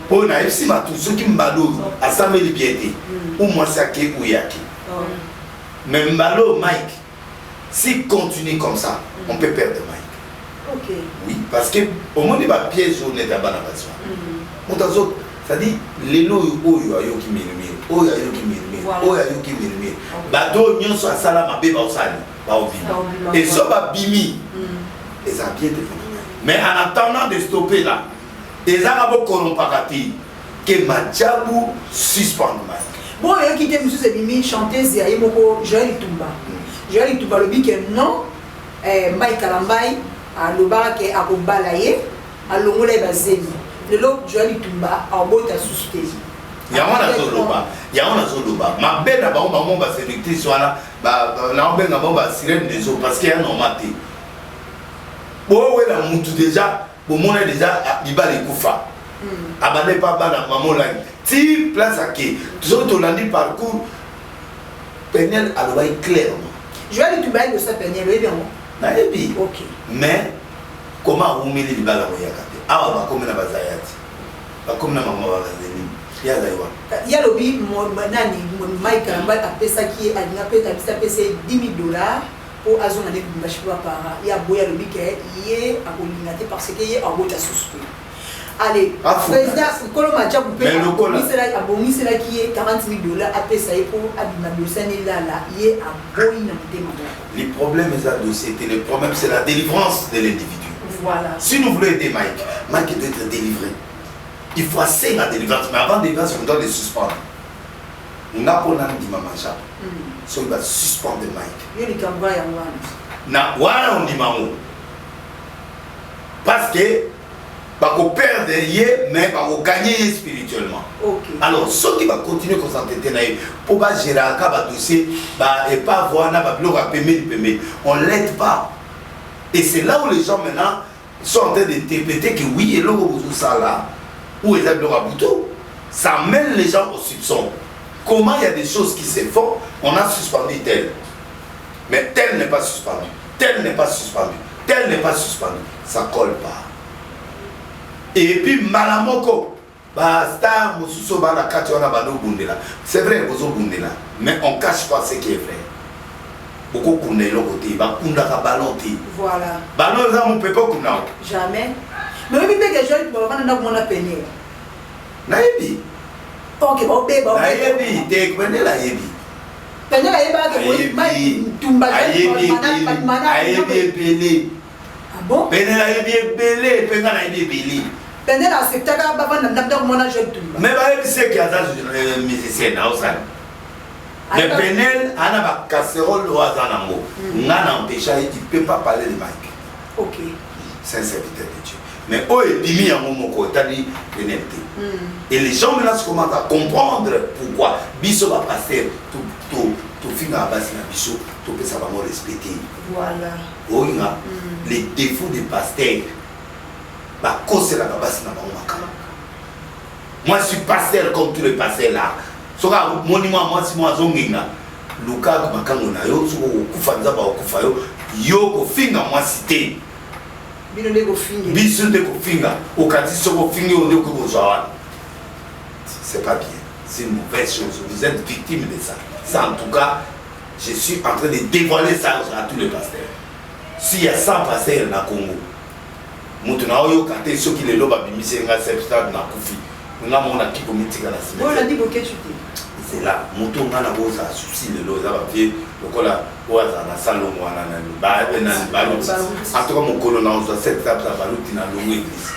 mpo nayebisi matu soki mbala oyo asambeli bien te, ou mwasi ake ou ye ake. Mais mbala oyo Mike, s'il continue comme ça, on peut perdre Mike. Oui, parce que omoni bapiège oyo neti ya bana bazwa moto azo, c'est-à-dire lelo oyo, oyo ayoki murmure, oyo ayoki murmure, oyo ayoki murmure, bato oyo nyonso asala mabe baosali baobima, et so babimi, eza bien te. Mais en attendant de stopper là, ezaka bokorompaka te ke majabu suspendre Mike. Bon, oyoki te, mosusu ebimi, chanteuse ya ye moko Joel Tumba. Joel Tumba alobi ke non, Mike Kalambai alobaka ke akobala ye, alongola ye bazemi. Lelo Joel Tumba abota susu te. Yango nazoloba, yango nazoloba, mabe na bango, bango baséductrice wana, naobenga bango basirène des eaux, parce que ya normal te bowela mutu déjà, bomona déjà libala ekufa, abanda epa bana mama olangi ti place ake. Soki tolandi parcours, Peniel alobaki clairement. Joel Tumba ayebi osa Peniel, oyebi yango? Nayebi. Mais comment awumeli libala koyaka te? Awa bakomi na bazaya ti bakomi na makambo babazelini, ye azali wana. Ye alobi nani, Mike Kalamba apesaki ye, alingi apesa ye 10 000 dollars mpo azonga nde Lubumbashi mpo bapara ye. Aboyi, alobi ke ye akolinga te parce que ye abota susu te. Allez, président Nkolo Majabu mpe abongiselaki ye 40 000 dollars, apesa ye mpo abima dossier nelala. Ye aboyi na motema moko. Le problème eza dossier te, le problème, c'est la délivrance de l'individu. Si nous voulons aider Mike, Mike doit être délivré. Il faut assez la délivrance, mais avant délivrance, on doit le suspendre. Nga mpo na ndima majabu, soki basuspendre Mike. Yo, likambo yango wana. Na wana ondima yango parce que bakoperdre ye, mais bakoganye ye spirituellement. Alors soki bacontinue kos'entêter na ye mpo bagéraka badossier, baépave wana, babiloko ya pembeni pembeni, on l'aide pas. Et c'est là où les gens maintenant sont en train d'interpréter que oui, eloko bozosala ou eza biloko ya butu. Ça mène les gens au soupçon. Comment il y a des choses qui se font, on a suspendu tel, mais tel n'est pas suspendu, tel n'est pas suspendu, tel n'est pas suspendu? Ça colle pas. Et puis mbala moko bastar mosusu oyo bana kati wana bandobundela, c'est vrai, bozobundela, mais on cache pas ce qui est vrai. Bokokunda eloko te, bakundaka ballon te. Ballon eza mopepe, okunda? Jamais. Mais oyebi mpe ke Joel bavanda ndako mona pene. Nayebi. Ok, baobeba. Nayebi te, Penel ayebi. Penel ayebaka. Tumba. Ayebi ebele. Ah bon? Penel ayebi ebele, mpe nga nayebi ebele. Penel acceptaka bavanda ndako mona Joel Tumba? Mais bayebi seki aza musicien naosala, mais Penel ana bacasserole oyo aza nango, nga na empêcha ye, il peut pas parler de Mike. C'est un serviteur de Dieu, mais oyo ebimi yango moko etali Penel te. Et les gens maintenant commencent à comprendre pourquoi biso bapasteur tofingaka basi na biso, topesa bango respect te. Oyinga les défauts des pasteurs, bakoselaka basi na bango makambo. Moi, je suis pasteur comme tous les pasteurs là. Soki amoni mwa mwasi mwa azongenga, luka makango na yo. Soki okokufa, Nzambe akokufa yo. Yo kofinga mwasi te. Bino nde kofinga. Biso nde kofinga. Okati soki ofingi oyo nde okoki kozwa wana, c'est pas bien, c'est une mauvaise chose, vous êtes victime de ça. Ça, en tout cas, je suis en train de dévoiler ça à tous les pasteurs. S'il y a 100 pasteurs na Congo, moto na oyoka te. Soki lelo babimisi nga sepstade, nakufi, nga moko naki komitika na nsima. Olandi Bokecu te? Zela, moto nga na kozala susi lelo eza bavie lokola oyo azala na salongo wana, nani, babe nani, Baluti. En tout cas, mokolo na ozwa sept na Baluti, na longo église.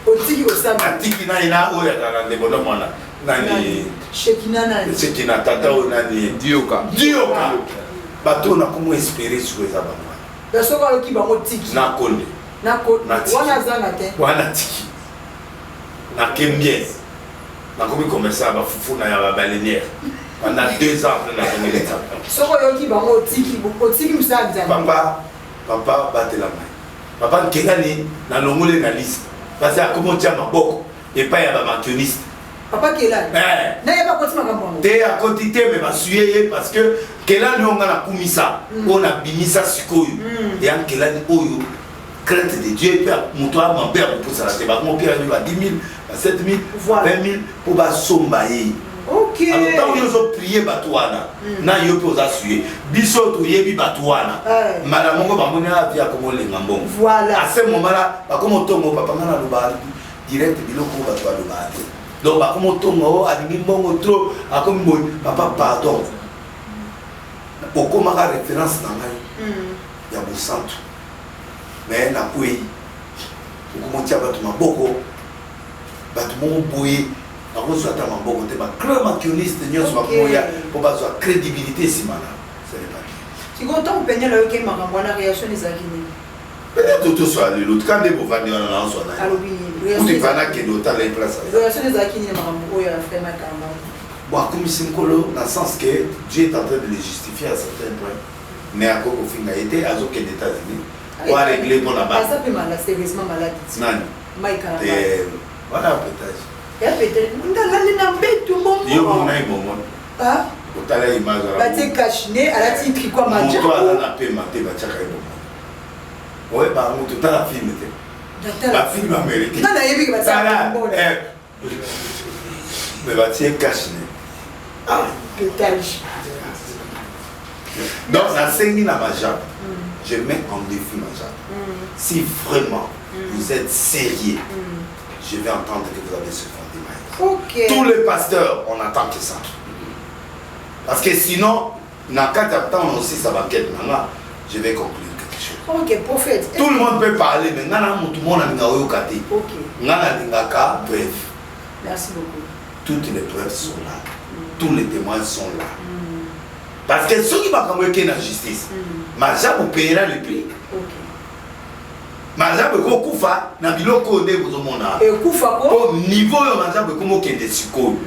Otiki kosala? Atiki nani na oyo azala na ndeko na mwana nani. Shekina nani? Shekina, tata oyo nani? Dioka. Dioka. Bato oyo nakomo espérer sikoyo eza bango wana. Soki aloki bango, tiki. Nakonde. Wana azanga te. Wana tiki, nakembie, nakomi commerçant ya bafufu na ya babaleinière pendant 2 ans, après nazongeli Nzambe. Soki oyoki bango, otiki, otiki mosala Nzambe. Papa, papa, batela ngai. Papa Nkelani, nalongoli na liste parce que akomi otia maboko epai ya bamationiste. Papa Kelani? Nayeba akoti makambo yango. Te, akoti te, mais basuye ye parce que Kelani oyo nga nakumisa, oyo nabimisa sikoyo, eya Nkelani oyo crainte de Dieu mpe moto amabe akopusana te. Bango mpe ayo ba 10 000, ba 7 000, 20 000 mpo basomba ye. Alors ntango yo ozoprie bato wana na yo mpe oza suye, biso toyebi bato wana, mbala moko bamoni avi akomolenga mbongo. À ce moment là bakomotongo papa. Nga naloba direct biloko oyo bato balobaka te. Donc bakomotonga o alingi mbongo trop, akomi boye. Papa, pardon, okomaka référence na ngai ya bosantu, mais nakwei, okomotia bato maboko, bato moko boye bakozwa ata maboko te. Bagrand mationiste nyonso bakoya mpo bazwa crédibilité nsima na, ce n'est pas bien. Sikoyo ntango Peniel ayoki makambo wana, réaction ezalaki nini? Peut-être toswa lelo tika nde bovandi wana naozwa na Alobi nini? Kuti vanakende otala ye place aza. Réaction ezalaki nini, makambo oyo ya frère Makambo? Bon, akomisi Nkolo na sens que Dieu est en train de le justifier à certains points, mais akoki kofinga ye te. Azokende États-Unis po arégler mpona bana. Aza mpe malade, sérieusement malade. Nani? Mike. Te, wana pétage. Ya peut-être ndalali na mbetu. Yo Bongo. Mona ye bomona. Otala image wana. Batie cache-nez, alati tricot. Moto aza Majabu. na pema te, batiaka ye bomona. Oyeba moto, tala film te, bafilm américain. Nga nayebi ke Tala, batia mais batie cache-nez. Pétage. Donc nasengi na bajacques, je mets en défi majacques, si vraiment vous êtes sérieux, je vais entendre que vous avez suspendu Mike. Tous les pasteurs, on attend que ça, parce que sinon na kati ya ntango aussi ça baquette nanga, je vais conclure quelque chose. Ok, prophète. Tout le monde peut parler, mais nga na motu moko nalinga oyoka te. Nga nalingaka preuve. Merci beaucoup. Toutes les preuves sont là, tous les témoins sont là. Parce que soki makambo eke na justice, Maajabu payera le prix. Maajabu ekokufa na biloko oyo nde bozomona. Ekufa ko. Po niveau oyo Maajabu ekomi okende sikoyo,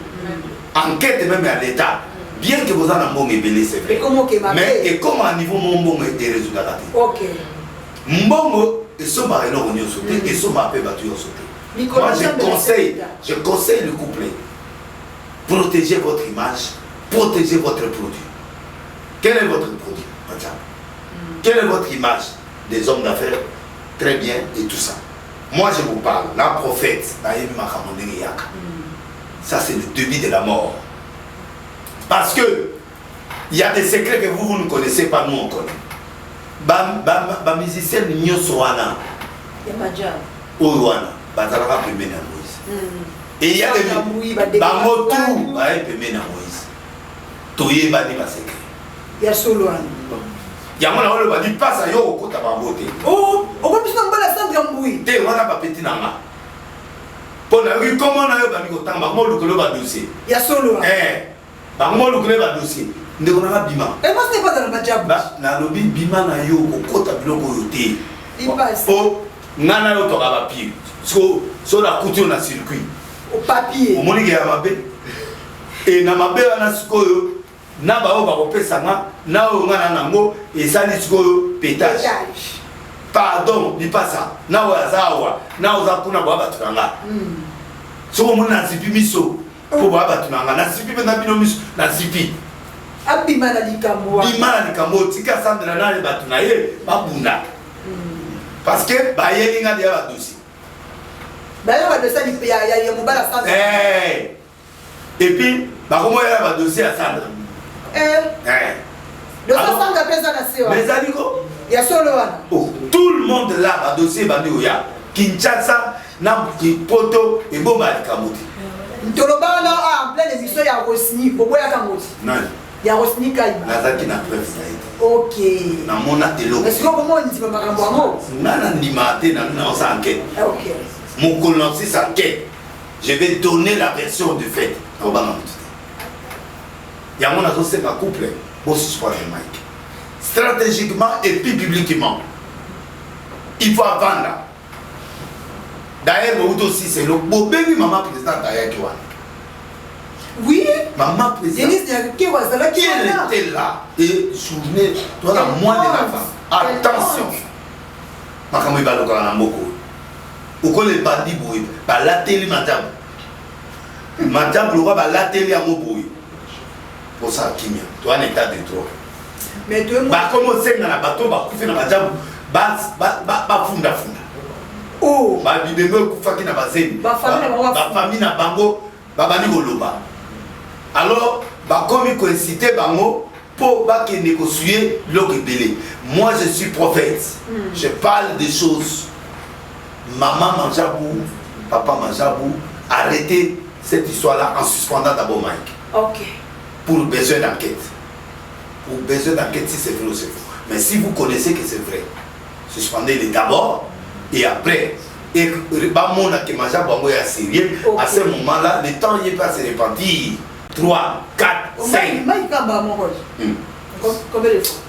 enquête même ya l'État, bien que boza na mbongo ebele, c'est vrai, Ekomi okema mais te. ekoma niveau mo mbongo erésoudaka te. Mbongo esombaka eloko nyonso te, esombaka mpe bato nyonso te. Mikolo Moi, je Nzambe conseille, na je conseille le couple: protégez votre image, protégez votre produit. Quel est votre produit, Madame? Quelle est votre image? Des hommes d'affaires, très bien, et tout ça. Moi, je vous parle, la prophète, nayebi makambo ndenge eyaka. Ça, c'est le début de la mort, parce que il y a des secrets que vous, vous ne connaissez pas, nous, on connaît. Bamusicien nyonso wana Ya Maajabu. Oyo wana bazalaka pembeni ya Moïse et ya Sandra Mbuyi, bango Badeko tout baye pembeni ya Moïse, toyebani basecret. Ya solo wana. Yango na oyo badi pasa yo okota bango te. Oh, okomi biso na mobali ya Sandra Mbuyi. Te, wana bapeti na nga mpo nayoki komo na yo bandi kotanga bango molukolo badossier. Ya solo wana. Eh, bango molukolo badossier, ndeko nanga, bima. Mwasi ne bazala Maajabu. Nalobi bima na yo, kokota biloko oyo te. Lipasi. Po nga na yo toka bapire so nakuti yo na circuit. Papier. Omoniki ya mabe e na mabe wana. Sikoyo na baoyo bakopesa nga na oyo nga na nango esali sikoyo pétage. Pétage. Pardon, lipasa na oyo aza awa na oza kuna, boya bato na nga. Soki omoni nazipi miso mpo boya bato na nga, nazipi mpenza bino miso, nazipi. Abima na likambo wana. Bima na likambo oyo, tika Sandra na bato na ye babunda, parce que bayeli nga deya badossier. Bayo badossier ya mobali ya Sandra. Eh. Et puis bakomoyela badossier ya Sandra. Eh. Dossier Alors- Sandra mpe eza na se Mais wana. ezali ko. Ya solo wana. Oh, tout le monde là, badossier ebandi koya Kinshasa na Poto, eboma likambo te. Toloba wana en pleine émission ya Rosni, boboyaka ngo ti. Nani? Ya Rosni Kaiba. Nazalaki na preuve na ye te. Namona eloko. Est-ce que okomo ndima makambo yango? Nga na ndima te, na naosala enquête. Mokolo na osisa enquête, je vais donner la version du fait. Nakobanga motu te. Yango nazosenga couple bosuspendre Mike stratégiquement et puis publiquement. Il faut avanda. D'ailleurs, bouti osisa eloko, bobengi mama présidente, ayaki wana. Mama présidente. Denise Nyakeru azalaki Elle wana. était là et journée toza na Quelle mois de la honte. femme. Quelle Attention, honte. makambo ebalokaka na mboka oyo. Okola ebandi boye, balateli Maajabu, Maajabu lokwa balateli yango boye, posala kimia, toza na état de droit. Mais toye. Bakomi osenga na bato bakufi na Maajabu bafundafunda. Oh. Babibembe ekufaki na bazemi. Bafamille na bango bafunda. Bafamille na bango babandi koloba. Alors bakomi koinciter bango mpo bakende kosuye biloko ebele. Moi, je suis prophète, je parle des choses. Maman Manjabou, papa Manjabou, arrêtez cette histoire là en suspendant d'abord Mike pour besoin d'enquête, pour besoin d'enquête, si c'est vrai ou c'est faux. Mais si vous connaissez que c'est vrai, suspendez-les d'abord et après et bamona ke Maajabu bango ya sérieux. À ce moment là, le temps il pas se repentir. 3, 4, 5. Mike Kamba moko. Combien de fois?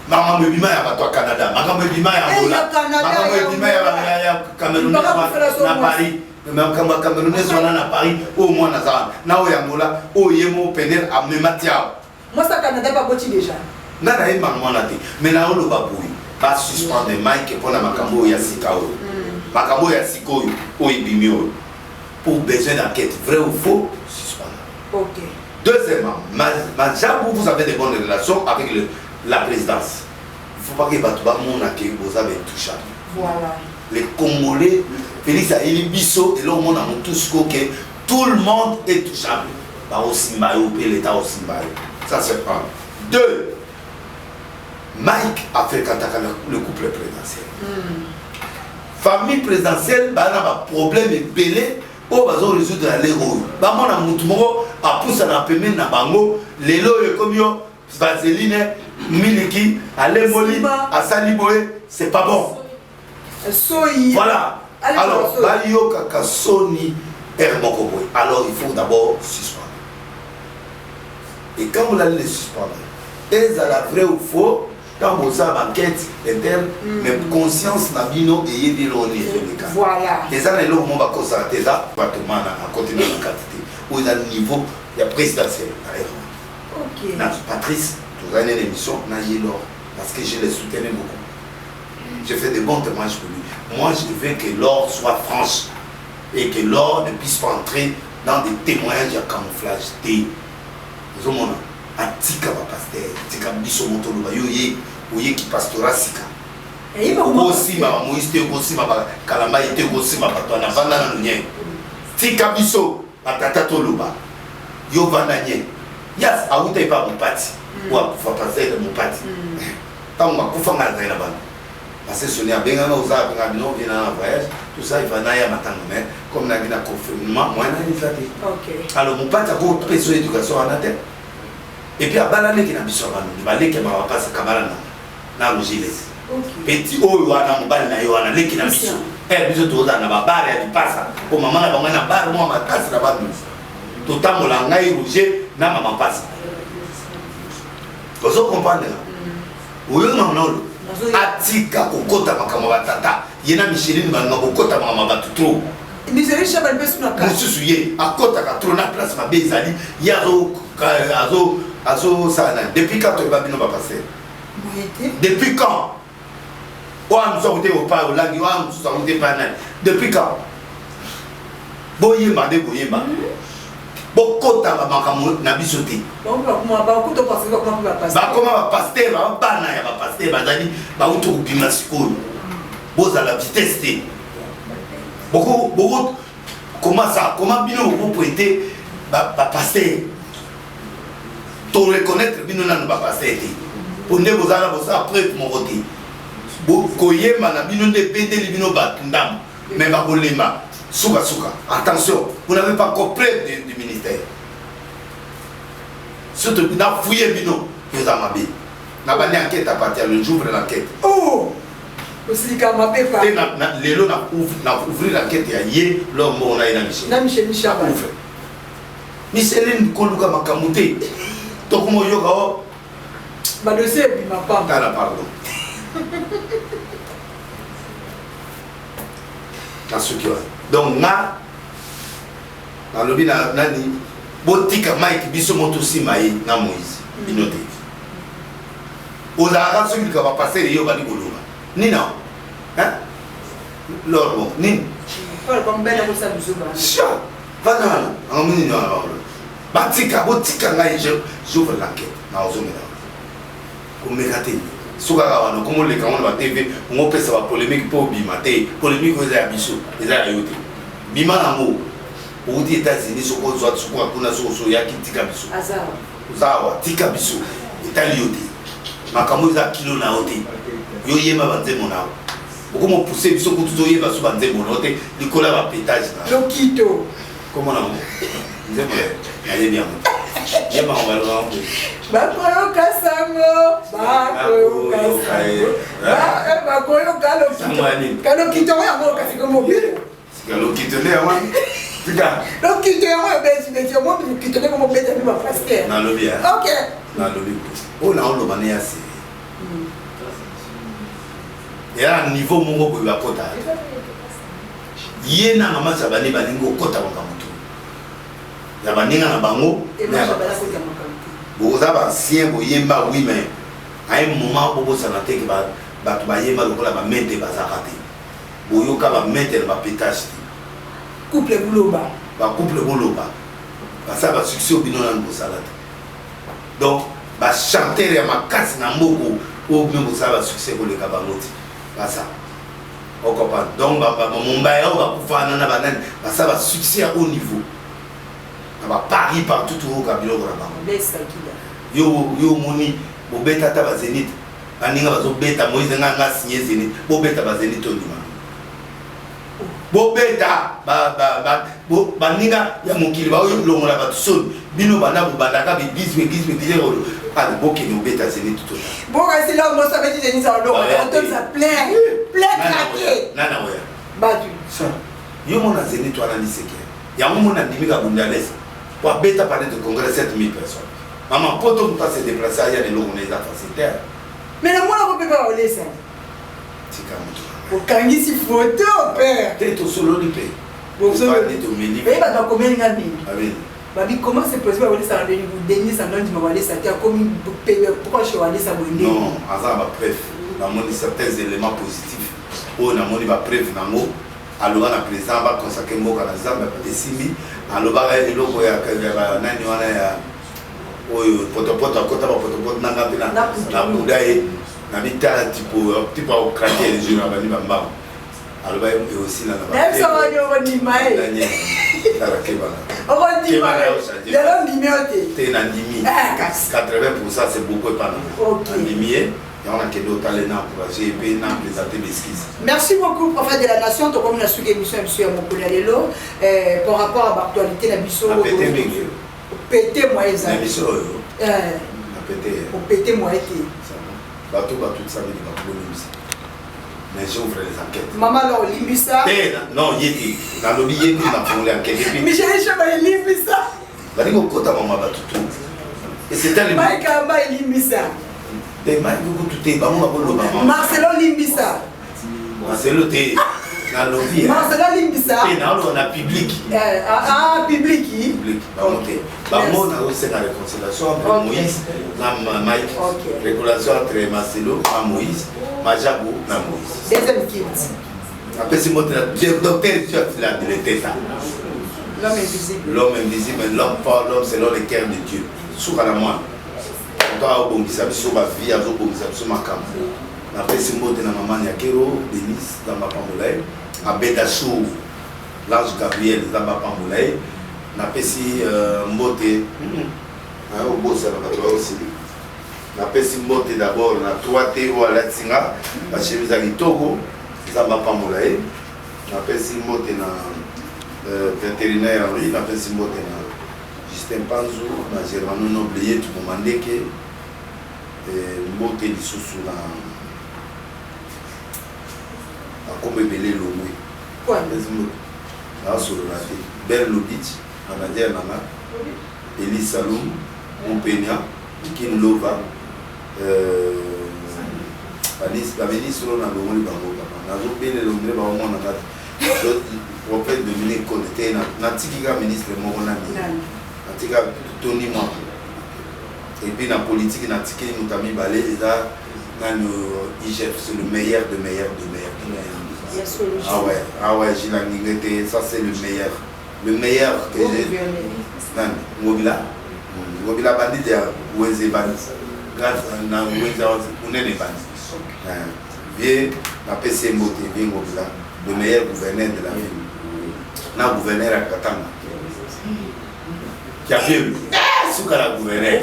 Makambo ebima ya bato ya Canada, makambo ebima ya Eh, Angola, ya Canada, makambo ya ebima ya Angola. ya Camerounais Mpaka kofela so na mwasi. Paris, makambo ya Camerounais wana na Paris oyo mwana aza wana na oyo ya Angola oyo ye mo pender amema ti awa. Mwasi ya Canada baboti déjà. Nga nayebanga mwana te, mais naoloba boye: basuspendre Mike mpona makambo oyo ya sika oyo, makambo oyo ya sika oyo oyo ebimi oyo, pour besoin d'enquête, vrai ou faux, suspendre. Deuxièmement, Maajabu, vous avez de bonnes relations avec la présidence. Il ne faut pas que bato bamona ke boza baintouchable. Les Congolais, Félix ayeli biso eloko mona motu sikoyo ke tout le monde est touchable. Baosimba yo mpe l'État osimba yo. Ça, c'est un. Deux, Mike afréquentaka le couple présidentiel. Famille présidentielle baa na baproblème ebele oyo bazo résoudre na lere oyo. Bamona motu moko apusana pembeni na bango, lelo oyo ekomi yo vaseline, miliki, alemboli, Simba. Asali boye, c'est pas bon. Soyi. Voilà. Allez, Alors soyi. Bayokaka soni aire moko boye. Alors il faut d'abord suspendre et quand vous allez le suspendre, Ezala vrai ou faux, ntango bosala baenquête interne, mais conscience na bino eyebi eloko nini ezoleka. Eza na eloko moko bakosaka te, eza bato mana akoti na kati te. Oyo eza niveau ya présidentiel na erreur. Na Patrice, tozali na émission na ye lors, parce que je le soutenais beaucoup. J'ai fait de bons témoignages pour lui. Moi, je veux que l'or soit franche et que l'or ne puisse pas entrer dans des témoignages ya camouflage te. Ozomona, atika bapasteur, tika biso moto oloba yo ye oyeki pastorat sika. Okosimba ba Moïse te, okosimba ba Kalamba ye te, okosimba bato wana, vanda nanu nye. Tika biso batata toloba, yo vanda nye. Yas awuta epa mopati, oyo akufa pasteur mopati. Ntango akufa ngai nazali na bana. Parce que Sonia abenganga, oza abenga bino viens na voyage, tout ça, il va na ya matanga, mais comme naki na confinement, moi na eza te. Alors mopati akopesa yo éducation wana te. Et puis abala leki na biso ya banuni, baleki ya bapasa kabala na na Rogiles. Petit oyo wana mobali na ye wana leki na biso. Eh biso tozala na babare ya lipasa po mama na bango na bare mwa makasi na banuni. Totambola ngai Roger na mama pasa. Ozo comprendre? Oyo manolo atika kokota makambo ya batata, ye na Micheline balinga kokota makambo ya bato trop. Mosusu ye akotaka trop na place mabe ezali, ye azosala nani? Depuis quand toyeba bino bapasteur? Depuis quand? Oyo mosusu akuti opa olangi, oyo mosusu akuti epa nani? Depuis quand? Boyemba nde boyemba, bokota bamakambo na biso te. Bakoma bapasteur, bana ya bapasteur bazali bauti kobima sikoyo, bozala vitesse te. Boko comment ça, comment bino bokopointe bapasteur? To reconnaître bino nanu bapasteur te, po nde bozala bosala preuve moko te. Koyemba na bino nde ebendeli bino bato ndambo, mais bakolemba sukasuka. Attention, vous n'avez pas encore preuve du ministère. Surtout na fouille bino eza mabe. Na bandi enquête à partir le j'ouvre l'enquête. Oh, osilika mabe pa te na lelo na ouvre, na ouvrir l'enquête ya ye lor mbongo na ye na Michel, na Michel Michel ouvre. Micheline koluka makambo te, tokoma oyoka o badossier ebima pamba. Tala, pardon, nasuki wana. Donc nga nalobi na nani, botika Mike, biso mo tosima ye na Moïse, bino te. Ozalaka soki lika bapasteur ye obandi koloba nini awa, lor bon nini vanda wana ango nini wana bakoloba. Batika, botika ngai, j'ouvre l'enquête na ozongela komeka te. Soki kaka wana okoma oleka ngo na batv, ongo opesa bapolémique mpo obima te. Polémique oyo eza ya biso, eza ya yo te. Bima nango outi États-Unis, soki ozwa soki kuna, soki oso oyaki, tika biso. Oza awa, tika biso, etali yo te. Makambo eza kilo na yo te. Yo yemba banzembo na yo, okoma opousse biso kutu toyeba so banzembo na yo te likolo ya bapétage na lokito. Komona ngo nzembo nayebi yango, yemba ngo, baloba yango. Bakoyoka sango, bakoyoka sango, bakoyoka lokito, kalokito yango kasi komobeta. Sika lokito nde yango tika. Lokito yango ebeti beti yango, lokito nde komobeta mpe bapasteur. Nalobi ya ok. Nalobi oyo naoloba ne ya seri eya na niveau moko boye bakota ye na mama Zabani, balingi kokota makambo tu ya baninga na bango na ya bapasteur. Boza baancien, boyemba, oui, mais à un moment bobosana te ke bato bayemba lokola bamente bazalaka te. Boyoka bamente na bapétage te. Couple buloba. Bacouple boloba basala basuccès oyo bino nanu bosala te. Donc bachanteur ya makasi na mboko oyo bino bosala basuccès koleka bango te, baza ocomprendre. Donc bamombaya oyo bakufa wana na banani basala basuccès ya haut niveau na baparis, partout toyoka biloko na bango. Yo omoni bobeta ata bazénith, baninga bazobeta. Moïse nga nga signe Zénith, bobeta bazénith, ondima bobeta baninga ya mokili baolongola bato soni. Bino banda bobandaka baeglise, baeglise, baeglise oyo, ale bokende obeta Zénith to. Bokasi la moso abeti Zénith, alongola plein plein craqué. Nana oya. Bato. Yo mona Zénith wana liseke yango, mona ndimika Bundales po abeta palais de congrès 7000 personnes. Mama poto moto ase déplace aya na eloko na eza facile te. Mais namona ko mpe kaka olesa. Tika moto. Okangisi photo père. Te tosololi mpe. Bofandi tomeli. Oye bato bakomeli nga mingi. Babi comment c'est possible walesa na Denis andondima walesa te akomi proche walesa boye ndenge. Non, aza na ba preuve. Namoni certains éléments positifs oyo namoni ba preuve nango aloba na président ba consacrer mboka na Nzambe esimbi alobaka eloko ya nani wana ya oyo potopoto akota bapotopoto na nga mpe na buda ye na mitala tipo tipo akokrake les na bandi bambango aloba ekosila na te nandimi 80 pourcent c'est beaucoup epa na nandimi ye yango nakende otala na encourage mpe na présente b'excuse. Merci beaucoup, prophète de la nation. Tokomi na suki émission ya biso ya mokolo ya lelo par rapport à baactualité na biso. Napete mingi. Opete moye ezali na biso oyo napete. Opete moye te. Bato batutisami bakobolimbisa, mais j'ouvre les enquêtes. Mama alors olimbisa. Te, non, ye te, nalobi ye te, nafungoli enquête et puis Michel Chaba elimbisa. Balingi kokota mama bato tu et c'est Mike Amba elimbisa. Te, Mike kutu te, bango bakoloba. Marcelo limbisa. Marcelo te, nalobi. Marcelo limbisa. Te, naoloba na public. Ah, public. Public, bango te, bango nazosenga réconciliation entre Moïse na Mike, réconciliation entre Marcelo na Moïse, Majabu na Moïse. Deuxième culte. Apesi mbote na docteur Tuafila de l'Eteta. L'homme invisible. L'homme invisible, l'homme fort, l'homme selon le cœur de Dieu. Suka na mwana moto aobongisa biso bavie, azobongisa biso makambo. Napesi mbote na mama Nyakero Denis, Nzambe apambola ye. Abeda Sour, l'ange Gabriel, Nzambe apambola ye. Napesi mbote nayobosana bato baosili. Napesi mbote d'abord na 3 te oyo alati nga bachemise ya kitoko, Nzambe apambola ye. Napesi mbote na vétérinaire Henri, napesi mbote na Justin Panzu, na Germano Noble Yetu Momandeke, mbote lisusu na bakombo ebele elongwe naasolola te. Bel Lobich, manager na nga, Eli Salum Mupenia Kin Lova, baministre oyo nalongoli bango papa, nazobelela ondire baomona nga. Prophète Dominique Kone te, natiki kaka ministre moko nani, natika Tony Mwako. Et puis na politique natikeli moto ya mibale eza nani, IGF, c'est le meilleur de meilleur de meilleur. Ah ouais, ah ouais, Gilles Ngingete, ça c'est le meilleur, le meilleur que j'ai. Nani, Ngobila, Ngobila bandi ya wenze, bandi grâce na wenze monene, bandi vie. Napesi ye mbote, vie Ngobila, le meilleur gouverneur de la ville, na gouverneur ya Katanga Kiavielu, suka na gouverneur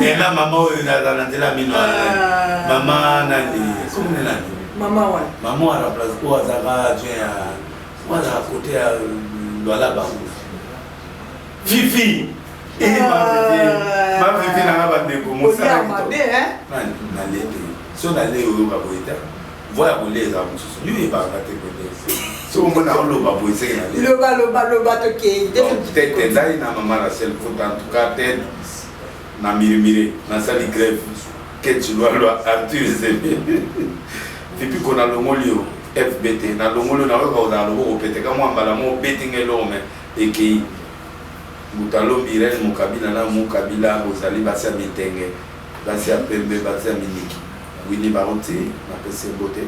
ena mama oyo naza na nzela mino, mama nani, komone nani? Mama wana. Mama oyo aremplace oyo azalaka adjoint ya oyo azalaka kote ya Lwalaba, Fifi. Mafifi nanga, bandeko, mosala nale te. So nale oyoka boye te, voix ya kolia eza mosusu, yo oyebaka te kwende. So omona oloba boye seke na loba loba loba, tokei. Tete ngai na mama Rachel Fota, en tout cas tete na mirimire, nasali grève Ketch Lwalwa Arthur Zemi Pipi ko nalongoli yo FBT, nalongoli yo, nayoka kozala loboko pete ka mwa mbala moko obeti ngai eloko me ekei. Mutalombi Irene Mokabila na Mokabila, bozali basi ya mitenge, basi ya pembe, basi ya miniki. Wini Baruti, napesi ye mbote.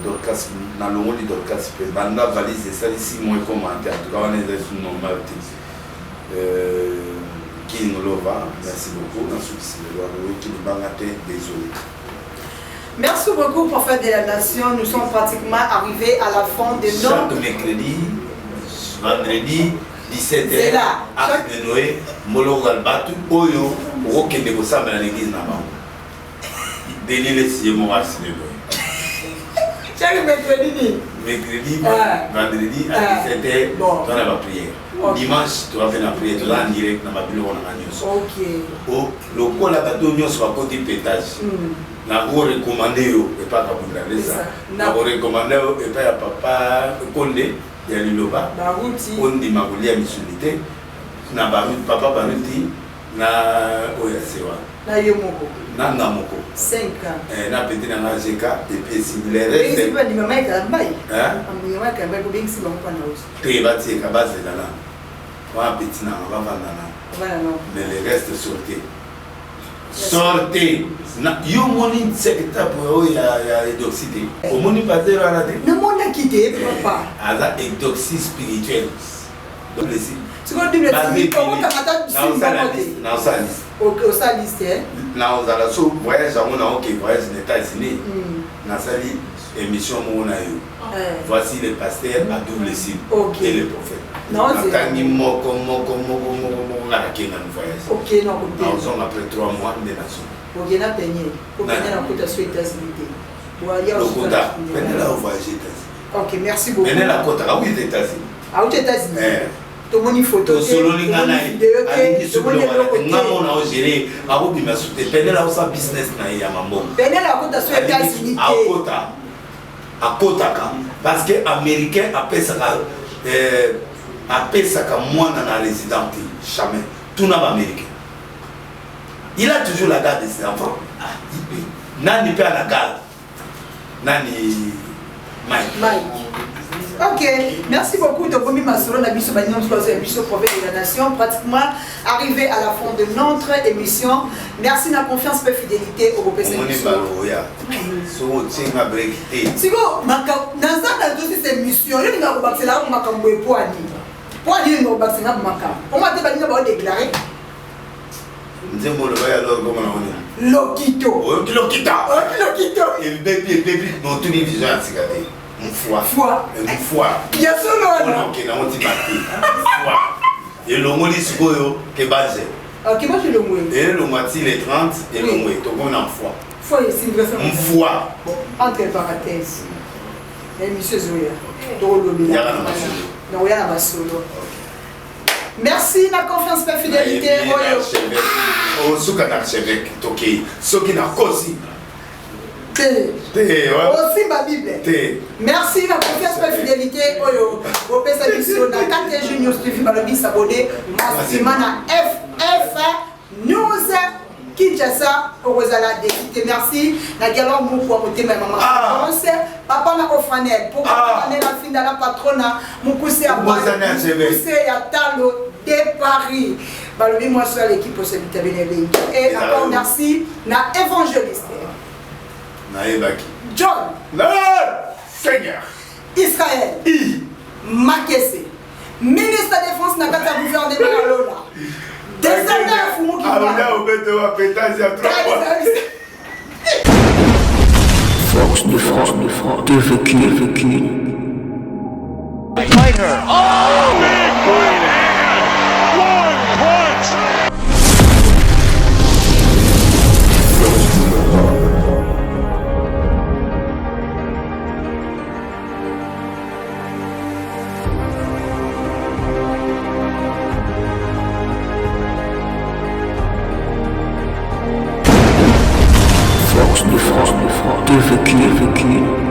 Dorcas, nalongoli Dorcas mpe banda valise esali 6 mois ekoma te, en tout cas wana eza esu normal te. King Lova, merci beaucoup. Nasukisi lelo, aloyoki libanga te, désolé. Merci beaucoup, prophète de la nation. Nous sommes pratiquement arrivés à la fin de notre... Chaque mercredi, vendredi, 17h, Arche de Noé, Molongo Albatu, oyo, okokende kosambela na l'église na bango. Denis Lessie moko Arche de Noé. Chaque mercredi. Mercredi, vendredi à 17h, toza na baprière. Dimanche, toza mpe na prière, toza en direct na babiloko na nga nyonso. Lokola bato nyonso bakoti pétage, nakorecommande yo epai Kabunda Lesa, nakorecommande yo epai ya papa Konde ya liloba, ondima kolia misuni te na papa Baruti. Na oyo ya se wana. Na yo moko. Na nga moko. 5 ans. Eh, na petit na nga GK et puis esili le reste. Ebengisi ba ndima Mike Kalambay. Hein? Ndima Mike Kalambay ko bengisi bango pa na osi. Te batika bazela na. Wana petit na nga bavanda na. Bana na. Mais le reste sortez. Sortez. Na yo moni secteur oyo ya ya eudoxie te. Omoni pasteur wana te? Namonaki te papa. Aza eudoxie spirituelle. Sikoyo double sim okokanga ata sim moko te. Naosala liste. Ok, osala liste eh? Naozala so voyage yango na oke voyage na États-Unis. Nasali émission moko na yo. Voici le pasteur à double sim Ok. et le prophète. Naozela. Natangi moko moko moko moko moko nga nakei nanu voyage. Ok, nakotela. Naozonga après 3 mois nde nazonga. Ok, na Peniel. Po Peniel akota so États-Unis te. Boya Lokuta. Peniel a voyagé États-Unis. Ok, merci beaucoup. Peniel akotaka awuti États-Unis. Awuti États-Unis. Eh. Tomoni photo te. Tosololi nga na ye. Vidéo te. Alingi soki Tomoni eloko te. Nga mona o gérer akobima su te. Peniel akosa business na ye ya mambongo. Peniel akota so États-Unis te. Akota. Akotaka parce que américain apesaka apesaka mwana na résident te jamais. Tuna ba américain. Il a toujours la garde de ses enfants. Nani pe ana garde? Nani Mike. Mike. Ok, merci beaucoup. Tokomi masolo na biso baninga mosusu bazo ya biso prophète de la nation, pratiquement arrivé à la fin de notre émission. Merci na confiance pe fidélité okopesa Omoni biso. baloya. Soki otie nga break te. Siko naza na dosi cette émission, yo ninga kobakisela yango makambo epwani. Pwani ninga kobakisela yango makambo. Oma te baninga bao déclarer. Nzembo oloba ya lor koma na oni. Lokito. Oyoki lokita. Oyoki lokito. Ebebi ebebi botuni vision ya sika te. Mfwa. Mfwa. Mfwa. Ya solo wana. Mpona okenda ngo tima te. Mfwa. Elongoli sikoyo kebaje. Ah, kebaje elongwe. Elongwa ti le 30 elongwe tokomi na mfwa. Mfwa esimbi kasi. Mfwa. Bon, entre parenthèses. Émission ezoya. Tokolobela. Yaka na masolo. Nakoya na masolo. Merci na confiance pe fidélité oyo. Osuka na archevêque tokei soki nakosi te te osimba Bible te. Merci na confiance pe fidélité oyo opesa biso na KTG News TV. Balobi s'abonner massivement na FF News Kinshasa, okozala député. Merci na dialogue moko ya motema ya mama France, papa na Ofranel pour Ofranel afinda la patrona mokuse ya mokuse ya talo de Paris. Balobi mwasi ya l'équipe osebita bene elengi. Et encore merci na évangéliste nayebaki John na Seigneur Israël I Makese, ministre de défense na kati ya gouvernement ya Lola. Descendant ya Fumu Kimbangu. Aoya obete wa pétage ya 3 mois. Force de frappe, de frappe, de vécu, vécu. Fight her. Oh, big right hand. One punch. Force de frappe, de frappe, de vécu, vécu.